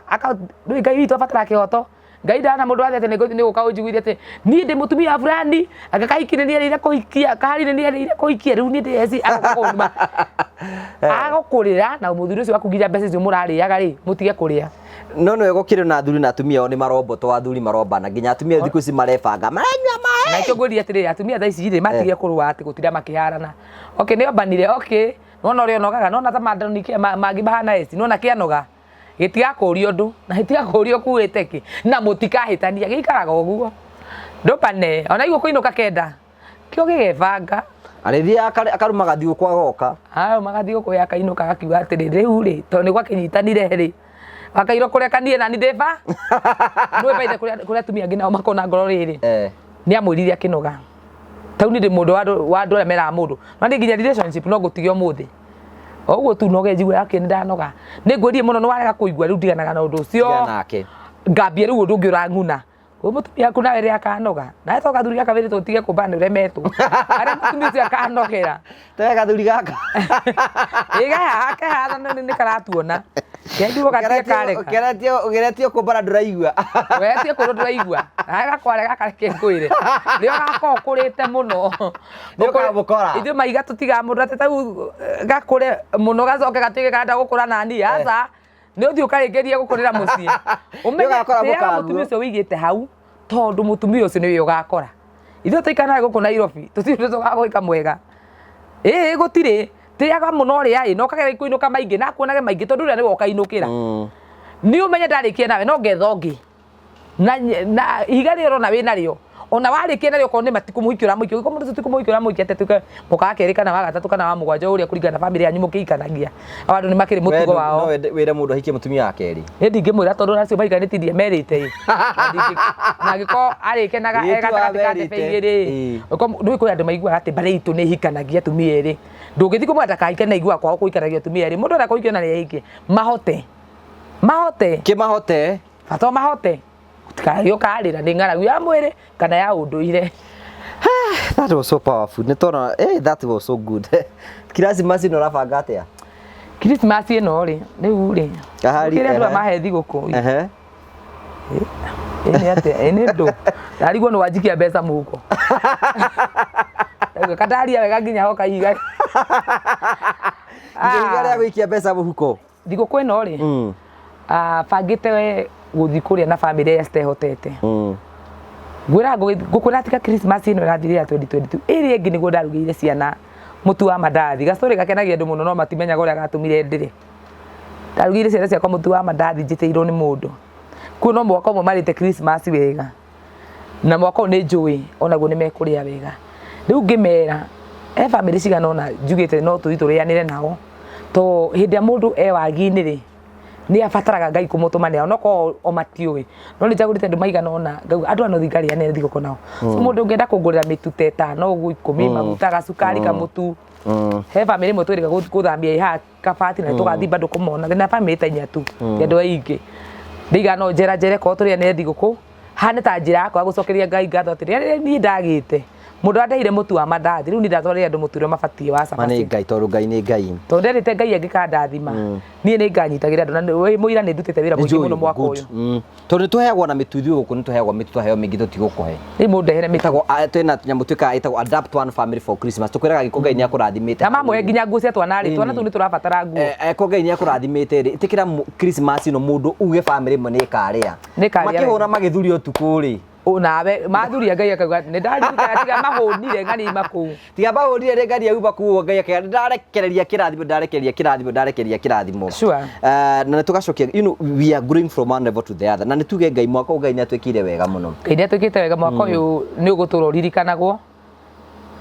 rĩu Ngai witũ abatara kĩhoto. Ngai ndana mũndũ wathe atĩ nĩ gũka ũnjiguithie atĩ niĩ ndĩ mũtumia wa fulani anga kahiki nĩ nĩerĩire kũhikia kahari nĩ nĩerĩire kũhikia rĩu niĩ ndĩ eci agoka kũnduma. Agũkũrĩra na mũthuri ũcio waku nginya mbeca icio mũrarĩaga rĩ mũtige kũrĩa. No nĩ wega ũkĩrĩ na athuri na atumia ao nĩ marombotwo athuri marombana nginya atumia thikũ ici marebanga maranyua maĩ. Na nĩkĩo ngwĩrire atĩrĩrĩ atumia thaa ici rĩ matige kũrũa atĩ gũtinda makĩharana. Okay nĩ ombanire okay nĩwona ũrĩa ũnogaga nĩwona ta mandoni mangĩ mahana eci nĩwona kĩanoga gĩtigakũria ũndũ na gĩtigakũria ũkuĩte kĩ na mũtikahĩtania gĩikaraga ũguo. Ndũmbane ona igua kũinũka kenda kĩo gĩgebanga. Arĩthiaga akaruma gathiũkũ agoka. Aruma gathiũkũ we akainũka agakiuga atĩrĩ rĩu rĩ tondũ nĩ gwakĩnyitanire rĩ wakairwo kũrekanie nani ndĩ ba nĩũĩ by the way kũrĩ atumia angĩ nao makona ngoro rĩrĩ nĩ amwĩrire akĩnoga. Tau niĩ ndĩ mũndũ wa andũ arĩa meraga mũndũ no niĩ nginya relationship no ngũtige ũmũthĩ. O ũguo tu noge njigue yake nĩ ndanoga. Nĩ ngwĩrire mũno nĩ warega kũigua rĩu ndiganaga na ũndũ ũcio. Tigana nake. Ngambia rĩu ũndũ ũngĩ ũrang'una. Ũyũ mũtumia waku nawe rĩrĩa akanoga nawe to gathuri gaka wĩrĩtwo ũtige kũmba nĩ ũremetwo arĩa mũtumia ũcio akanogera. Te gathuri gaka. Ĩ gaha ke haha na nĩ karatuona kenjugo gatige kareka. Ũgeretie kũmbara ndũraigua. Ũgeretie kũrwo ndũraigua nawe gakware gaka reke ngwĩre nĩ ũgakorwo ũkũrĩte mũno. Nĩ ũkamũkora. Ithuĩ maiga tũtigaga mũndũ atĩ tau gakũre mũno gacoke gatuĩke karenda gũkũra nani aca. Nĩ ũthiĩ ũkarĩkĩrie gũkũrĩra mũciĩ. Ũmenye Nĩũgakora tĩaga mũkaguo. mũtumia ũcio wĩigĩte hau tondũ mũtumia ũcio nĩwe ũgakora. Ithuĩ tũikaraga gũkũ Nairobi tũtirĩ ũndũ tũgagwĩka mwega. Ĩĩ gũtirĩ. Tĩaga mũno ũrĩa ĩ na ũkagera kũinũka maingĩ na akuonage maingĩ tondũ ũrĩa nĩwe ũkainũkĩra. Nĩ ũmenye ndarĩkia nawe no ngetha ũngĩ. Na ihiga rĩrĩ ũrona wĩ narĩo ona warĩkia narĩo okorwo nĩ ma ti kũmũhikia ũramũhikia ũngĩkorwo mũndũ ũcio ti kũmũhikia ũramũhikia atĩ atuĩke mũka wa kerĩ kana wa gatatũ kana wa mũgwanja ũrĩa kũringana na bamĩrĩ yanyu mũkĩhikanagia. Aba andũ nĩ makĩrĩ mũtugo wao. No wĩre mũndũ ahikie mũtumia wa kerĩ? Niĩ ndingĩmwĩra tondũ ona acio mahikanĩtie ndiamerĩte ĩ. Na angĩkorwo arĩkenaga e gatagatĩ ka ndebe igĩrĩ ĩ, nĩũĩ kwĩ andũ maiguaga atĩ mbarĩ itũ nĩ ĩhikanagia atumia erĩ. Ndũngĩthiĩ kũmwĩra ndakahike na aiguaga kwao kũhikanagio atumia erĩ. Mũndũ enda kũhikia ona nĩ ahikie. Mahote. Mahote. Kĩmahote. Bata mahote. Gũtikagĩe ũkarĩra nĩ ng'aragu ya mwĩrĩ kana ya ũndũire. That was so powerful. Nĩ tona, that was so good. Christmas ĩno ũrabanga atĩa? Christmas ĩno rĩ, rĩu rĩ, kĩrĩa andũ mahe thigũkũ. Ĩ nĩ atĩa? Ĩ nĩ ndũ? Ndarigwo nĩ wanjikia mbeca mũhuko. Kandaria wega nginya hoka ihiga. Ihiga rĩa gũikia mbeca mũhuko. Thigũkũ ĩno rĩ, bangĩte gũthiĩ kũrĩa na bamĩrĩ ĩrĩa citehotete. Ngwĩra ngũkwĩra tiga Christmas ĩno ĩrathirire ya 2022, ĩrĩa ĩngĩ nĩguo ndarugĩire ciana mũtu wa mandathi. Gastory gakenagia andũ mũno no matimenyaga ũrĩa gatũmire ndĩre. Ndarugĩire ciana ciakwa mũtu wa mandathi njĩtĩirwo nĩ mũndũ. Kuo no mwaka ũmwe marĩte Christmas wega. Na mwaka ũyũ nĩ njũĩ onaguo nĩ mekũrĩa wega. Rĩu ngĩmera, he bamĩrĩ cigana ũna njugĩte no tũthiĩ tũrĩanĩre nao, to hĩndĩ ĩrĩa mũndũ e wagi-inĩ rĩ, nĩ abataraga Ngai kũmũtũmanĩra onokorwo o matiũĩ. No nĩ njagũrĩte andũ maigana ũna ngauga andũ aya no thiĩ ngarĩanĩre thigũkũ nao. So mũndũ ũngĩenda kũngũrĩra mĩtu ta ĩtano ũguo ikũmi, maguta, gacukari, kamũtu. He bamĩrĩ ĩmwe twĩrĩga gũthamia ĩ haha kabati na tũgathiĩ bado kũmona. Ndĩna bamĩrĩ ta inya tu, ti andũ aingĩ. Ndĩigaga no njera njere korwo tũrĩanĩre thigũkũ, hane ta njĩra yakwa ya gũcokeria Ngai ngatho atĩ rĩrĩa niĩ ndagĩte mũndũ andeheire mũtu wa mandathi rĩu niĩ ndatwarĩra andũ mũtu ũrĩa mabatiĩ wa Ma nĩ cabaci. Ngai tondũ Ngai nĩ Ngai. Tondũ nderĩte Ngai angĩkandathima niĩ nĩ nganyitagĩra andũ na wĩ mũira nĩ ndutĩte wĩra mũingĩ mũno mwaka ũyũ. Tondũ nĩ tũheagwo na mĩtu ithuĩ gũkũ nĩ tũheagwo mĩtu twaheo mĩingĩ tũtigũkũhe. Rĩu mũndehere mĩtu. Ĩtagwo twĩna tũnyamũ twĩkaga ĩtagwo adapt one family for Christmas. Tũkwĩraga gĩko Ngai nĩ akũrathimĩte. Na mamũhe nginya nguo cia twana rĩ, twana tũu nĩ tũrabatara nguo. Ko Ngai nĩ akũrathimĩte rĩ, ĩtĩkĩra Christmas ĩno mũndũ uge family ĩmwe nĩ ĩkarĩa. Nĩ ĩkarĩa wega. Makĩhũra magĩthuria ũtukũ rĩ. Nawe mathuria Ngai akauga nĩ ndaririkana tiga mahũnire ng'ania ima kũu. Tiga mahũnire rĩ ng'ania uma kũu Ngai akauga nĩ ndarekereria kĩrathimo ndarekereria kĩrathimo ndarekereria kĩrathimo. Sure. Na nĩ tũgacokia you know we are growing from one level to the other na nĩ tuge Ngai mwaka ũyũ Ngai nĩ atwĩkĩire wega mũno. Ngai nĩ atwĩkĩte wega mwaka ũyũ nĩ ũgũtũra ũririkanagwo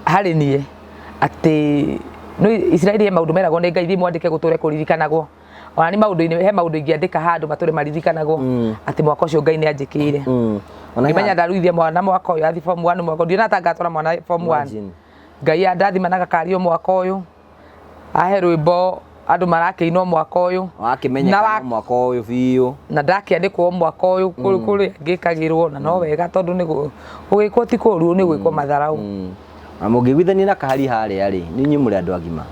harĩ niĩ atĩ nĩ Isiraeli he maũndũ meragwo nĩ Ngai thiĩ mwandĩke gũtũre kũririkanagwo. Ona nĩ maũndũ-inĩ he maũndũ ingĩandĩka handũ matũre maririkanagwo atĩ mwaka ũcio Ngai nĩ anjĩkĩire. Ona Ngĩmenya ndaruithia mwana mwaka ũyũ athi form 1 mwaka ndionaga ta ngatwara mwana form 1. Imagine. Ngai andathima na gakario mwaka ũyũ. Ahe rwĩmbo andũ marakĩinwo mwaka ũyũ. Wakĩmenyekana mwaka ũyũ biũ. Na ndakĩandĩkwo mwaka ũyũ kũrĩa ngĩkagĩrwo na no wega tondũ nĩ gũgĩkwo ti kũru nĩ gwĩkwo matharau. Na mũngĩiguithania na kahari harĩa rĩ, nĩ inyuĩ mũrĩ andũ agima.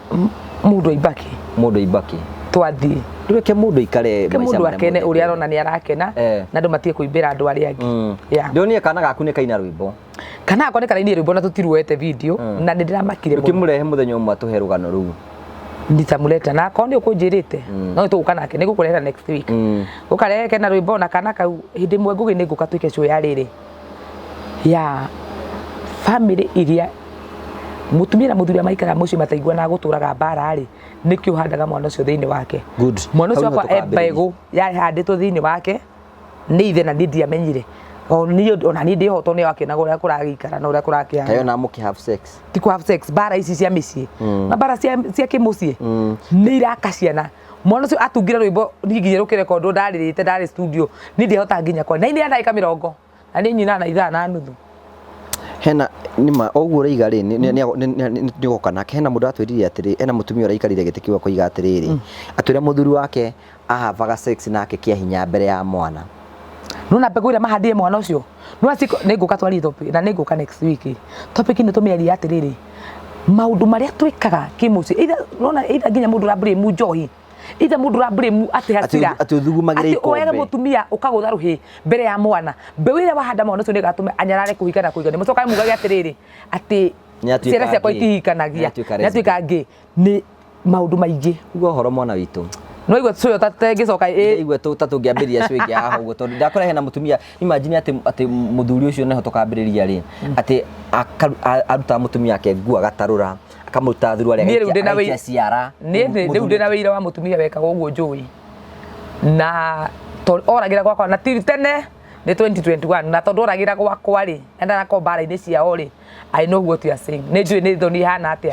Mũndũ aimbaki. Mũndũ aimbaki. Twathiĩ. Reke mũndũ aikare Reke maica mũndũ marĩa akene mothe ũrĩa arona nĩ arakena na andũ matige kũimbĩra andũ arĩa angĩ. Yeah. Ndĩronire kana gaku nĩ kaina rwĩmbo. Kana gakwa nĩ karainire rwĩmbo na tũtiruoete video na nĩ ndĩramakire mũno. Ũkĩmũrehe mũthenya ũmwe atũhe rũgano rũu. Nitamuleta na akorwo nĩ ũkũnjĩrĩte no nĩtũgũka nake nĩ ngũkũrehera next week. Ũkarehe kena rwĩmbo na kana kau hĩndĩ ĩmwe Ngũgĩ nĩ ngũka twĩke show ya rĩrĩ ya family iria mũtumia na mũthuri arĩa maikaraga mũciĩ mataiguanaga gũtũraga mbara rĩ nĩkĩo ũhandaga mwana ũcio thĩinĩ wake. Good. Mwana ũcio Hau nĩho wakwa e tũkambĩrĩria. mbegũ yahandĩtwo thĩinĩ wake nĩ ithe na niĩ ndiamenyire. Ona niĩ ndĩho tondũ nĩwe wakĩonaga ũrĩa kũragĩikara na ũrĩa kũrakĩhana. Kaĩ ona mũkĩ have sex? Ti kũ have sex, mbara ici cia mĩciĩ na mbara cia kĩmũciĩ nĩ iraka ciana. Mwana ũcio atungire rwĩmbo niĩ nginya rũkĩrekondwo ndarĩrĩte ndarĩ studio niĩ ndiahotaga nginya kwaria. Na ini ya ndagĩka mĩrongo na niĩ nyinaga na ithaa na nuthu. Hena nĩma ũguo ũraiga rĩ nĩ ũgoka nake hena mũndũ atwĩrire atĩrĩ hena mũtumia ũraikarire gĩtĩ kĩu akoiga atĩrĩrĩ atĩ ũrĩa mũthuri wake ahavaga sex nake kĩa hinya mbere ya mwana. Nona mbegũ ĩrĩa mahandire mwana ũcio nona ciko nĩ ngũka twarie topic na nĩ ngũka next week topic nĩ tũmĩaria atĩrĩrĩ maũndũ marĩa twĩkaga kĩmũciĩ either nona either nginya mũndũ ũra blame njohi either mũndũ ũra blame atĩ hasira Atĩ ũthugumagĩre atĩ oyaga ikombe. mũtumia ũkagũtha rũhĩ mbere ya mwana mbeũ ĩrĩa wahanda mwana ũcio nĩ ĩgatũma anyarare kũhika na kũhikania mũcokae mugage atĩrĩrĩ atĩ Nĩatuĩka ciana ciakwa gay. itihikanagia Nĩatuĩka nĩatuĩka ngĩ nĩ maũndũ maingĩ Igua ũhoro mwana witũ. no igua tũyo tangĩcoka ĩ Igua ta tũngĩambĩrĩria show ĩngĩ haha ũguo tondũ ndakora hena mũtumia imagine atĩ atĩ mũthuri ũcio nĩho tũkambĩrĩria rĩ atĩ arutaga mũtumia wake nguo agatarũra akamũruta thuruarĩ Niĩ rĩu ndĩna agaikia wĩi- ciara. niĩ rĩu ndĩna wĩira wa mũtumia wekaga ũguo njũĩ na oragĩra gwakwa na ti tene nĩ 2021 na tondũ oragĩra gwakwa rĩ na ndarakorwo mbara-inĩ ciao rĩ I know what you are saying nĩ njũĩ nĩ thoni ihana atĩa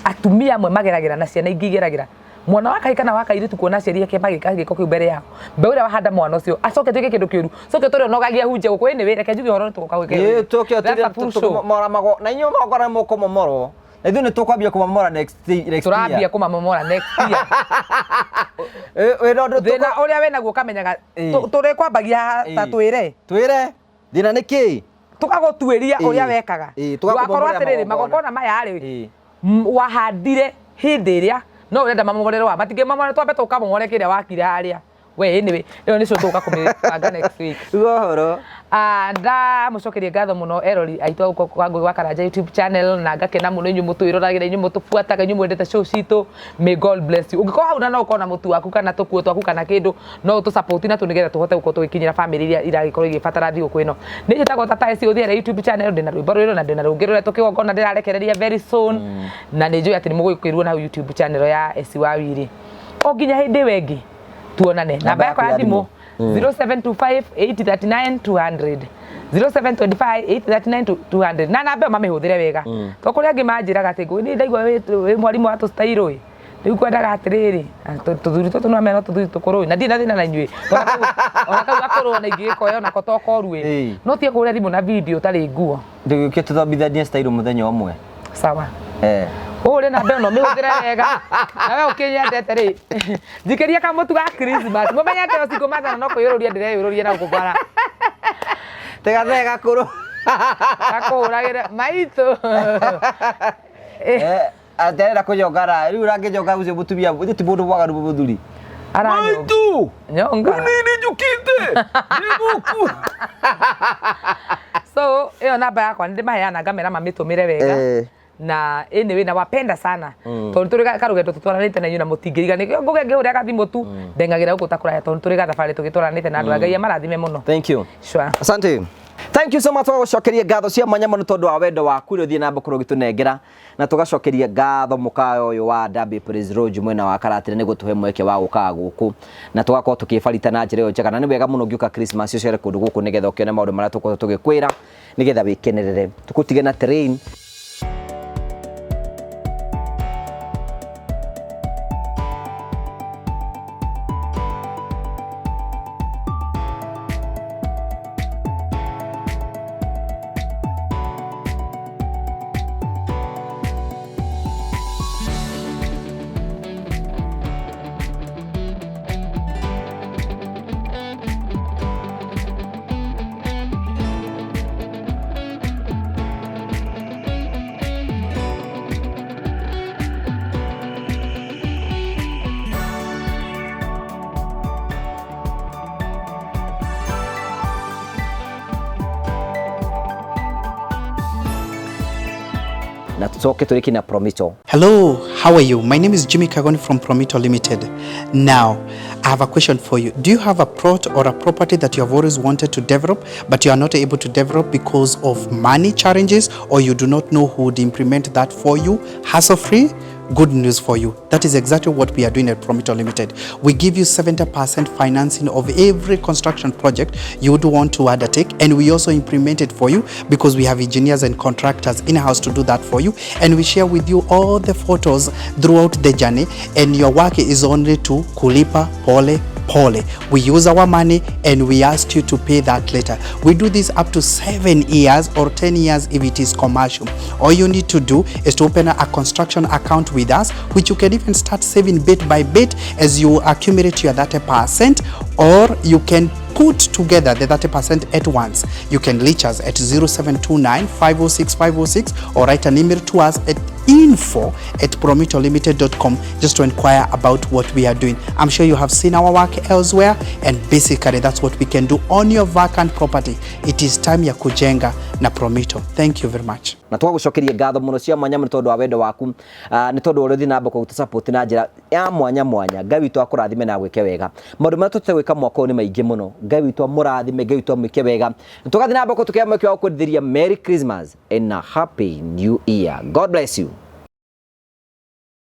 atumia amwe mageragĩra na ciana ingĩ igeragĩra mwana wa kahĩ kana wa kairĩtu kuona aciari ake magĩka gĩko kĩu mbere yao mbeũ ĩrĩa wahanda mwana ũcio acoke tuĩke kĩndũ kĩũru coke tũrĩ onogagia hunje gũkũ ĩ nĩ wĩra reke njuge ũhoro nĩ tũgũka gwĩka Tũke That's a full show. tũkĩmomora na inyuĩ magongona mũkũmomorwo na ithuĩ nĩ tũkwambia kũmomora next year. Tũrambia kũmamomora next year. Wĩna ũndũ Thĩna ũrĩa wĩnaguo ũkamenyaga Ĩĩ. Tũrĩkwambagia ta Ĩĩ. twĩre Twĩre thĩna nĩ kĩĩ? Tũkagũtuĩria Ĩĩ. ũrĩa wekaga. Ĩĩ, ndũgakorwo tũgakũmomorera atĩrĩrĩ magongona. magongona maya rĩ Ĩĩ. Wahandire hĩndĩ ĩrĩa no ũrenda mamomorere wa matingĩmomore twambe tũkamomore kĩrĩa wakire harĩa we anyway ĩyo nĩcio tũgũka kũmĩbanga next week. Igua ũhoro. Ndamũcokeria ngatho mũno erori aitũ a gũkũ kwa Ngũgĩ wa Karanja YouTube channel na ngakena mũno inyuĩ mũtwĩroragĩra inyuĩ mũtũbuataga inyuĩ mwendete show citũ. May God bless you. Ũngĩkorwo hau na no ũkorwo na mũtu waku kana tũkuo twaku kana kĩndũ no ũtũ support na tũ nĩgetha tũhote gũkorwo tũgĩkinyĩra famĩlĩ iria iragĩkorwo igĩbatara thigũkũ ĩno. Nĩ njĩtagwo Tata SC Ũthiere YouTube channel ndĩna rwĩmbo rwĩrũ na ndĩna rũngĩ rũrĩa tũkĩgongona ndĩrarekereria very soon na nĩ njũĩ atĩ nĩ mũgũkĩruo na hau YouTube channel ya SC Wawiri o nginya hĩndĩ ĩyo ĩngĩ tuonane. Namba yakwa ya thimũ 0725 839 200 0725 839 200 na namba ĩyo mamĩhũthĩre wega to kũrĩa angĩ manjĩraga atĩ ngũĩ niĩ ndaigua wĩ mwarimũ wa tũstairũ ĩ rĩu kwendaga atĩrĩrĩ tũthuri tũtũ no mena tũthuri tũkũrũ ĩ na ndirĩ na thĩna na inyuĩ ona kau gakũrũ ona ingĩgĩkoya onako to koru ĩ Ĩĩ. no tiga kũhũra thimũ na video ũtarĩ nguo. Ndũgĩũke tũthomithanie style mũthenya ũmwe. Sawa. Eh. Ũhũre namba ĩno mĩhũthĩre wega na we ũkĩnyendete rĩ njikĩria kamũtu ga Christmas mũmenye atĩ o mathana no kwĩyũrũria ndĩreyũrũria na gũkũ bara. Tigathee gakũrũ. Gakũhũragĩre maitũ. Eh, atĩ arenda kũnyonga ra rĩu ũrangĩnyonga ũcio mũtumia ũcio ti mũndũ mwaganu mũthuri. Aranyonga nyonga Nini njũkĩte ndĩ gũkũ. So ĩyo namba yakwa nĩ ndĩmaheana ngamera mamĩtũmĩre wega. Eh. Na anyway na wapenda sana tondũ tũrĩ karũgendo tũtwaranĩte na inyuĩ na mũtingĩriga nĩkĩo ngũge ngĩhũrĩra gathimũ tu ndeng'agĩra gũkũ ta kũraya tondũ tũrĩ gathabarĩ tũgĩtwaranĩte na andũ a Ngai amarathime mũno. Thank you. Sure. Asante. Thank you so much tũgagũcokeria ngatho cia mwanya mũno tondũ wa wendo waku ũrĩa ũthiĩ na mbere gũkorwo ũgĩtũnengera na tũgacokeria ngatho mũkawa ũyũ wa Derby Praise Lodge mwena wa Karatina nĩ gũtũhe mweke wa gũkaga gũkũ na tũgakorwo tũkĩbarita na njĩra ĩyo njega na nĩ wega mũno ũngĩũka Christmas ũcere kũndũ gũkũ nĩgetha ũkĩone maũndũ marĩa tũkorwo tũgĩkwĩra nĩgetha wĩkenerere tũkũtige na terrain. Na tucoke tũrĩkie na Promito. Hello, how are you? My name is Jimmy Kagoni from Promito Limited. Now, I have a question for you. Do you have a plot or a property that you have always wanted to develop, but you are not able to develop because of money challenges, or you do not know who would implement that for you hassle-free? Good news for you. That is exactly what we are doing at Promito Limited. We give you 70% financing of every construction project you would want to undertake, and we also implement it for you because we have engineers and contractors in-house to do that for you, and we share with you all the photos throughout the journey, and your work is only to kulipa pole pole. We use our money and we ask you to pay that later. We do this up to 7 years or 10 years if it is commercial. All you need to do is to open a construction account with us, which you can even start saving bit by bit as you accumulate your 30%, or you can put together the 30% at once, you can reach us at 0729 506 506 or write an email to us at info@promitolimited.com just to inquire about what we are doing. I'm sure you have seen our work elsewhere, and basically that's what we can do on your vacant property. It is time ya kujenga na Promito. Thank you very much. Na tũgagũcokeria ngatho mũno cia mwanya mũno tondũ wa wendo waku, nĩ tondũ wa ũrĩa ũthiĩ na mbere gũtũ support na njĩra ya mwanya mwanya. Ngai witũ akũrathime na agwĩke wega. Maũndũ marĩa tũtete gwĩka mwaka ũyũ nĩ maingĩ mũno. Ngai witũ amũrathime, Ngai witũ amwĩke wega. Tũgathiĩ na mbere tũkĩoya mweke wa gũkwendithĩria Merry Christmas and a Happy New Year. God bless you.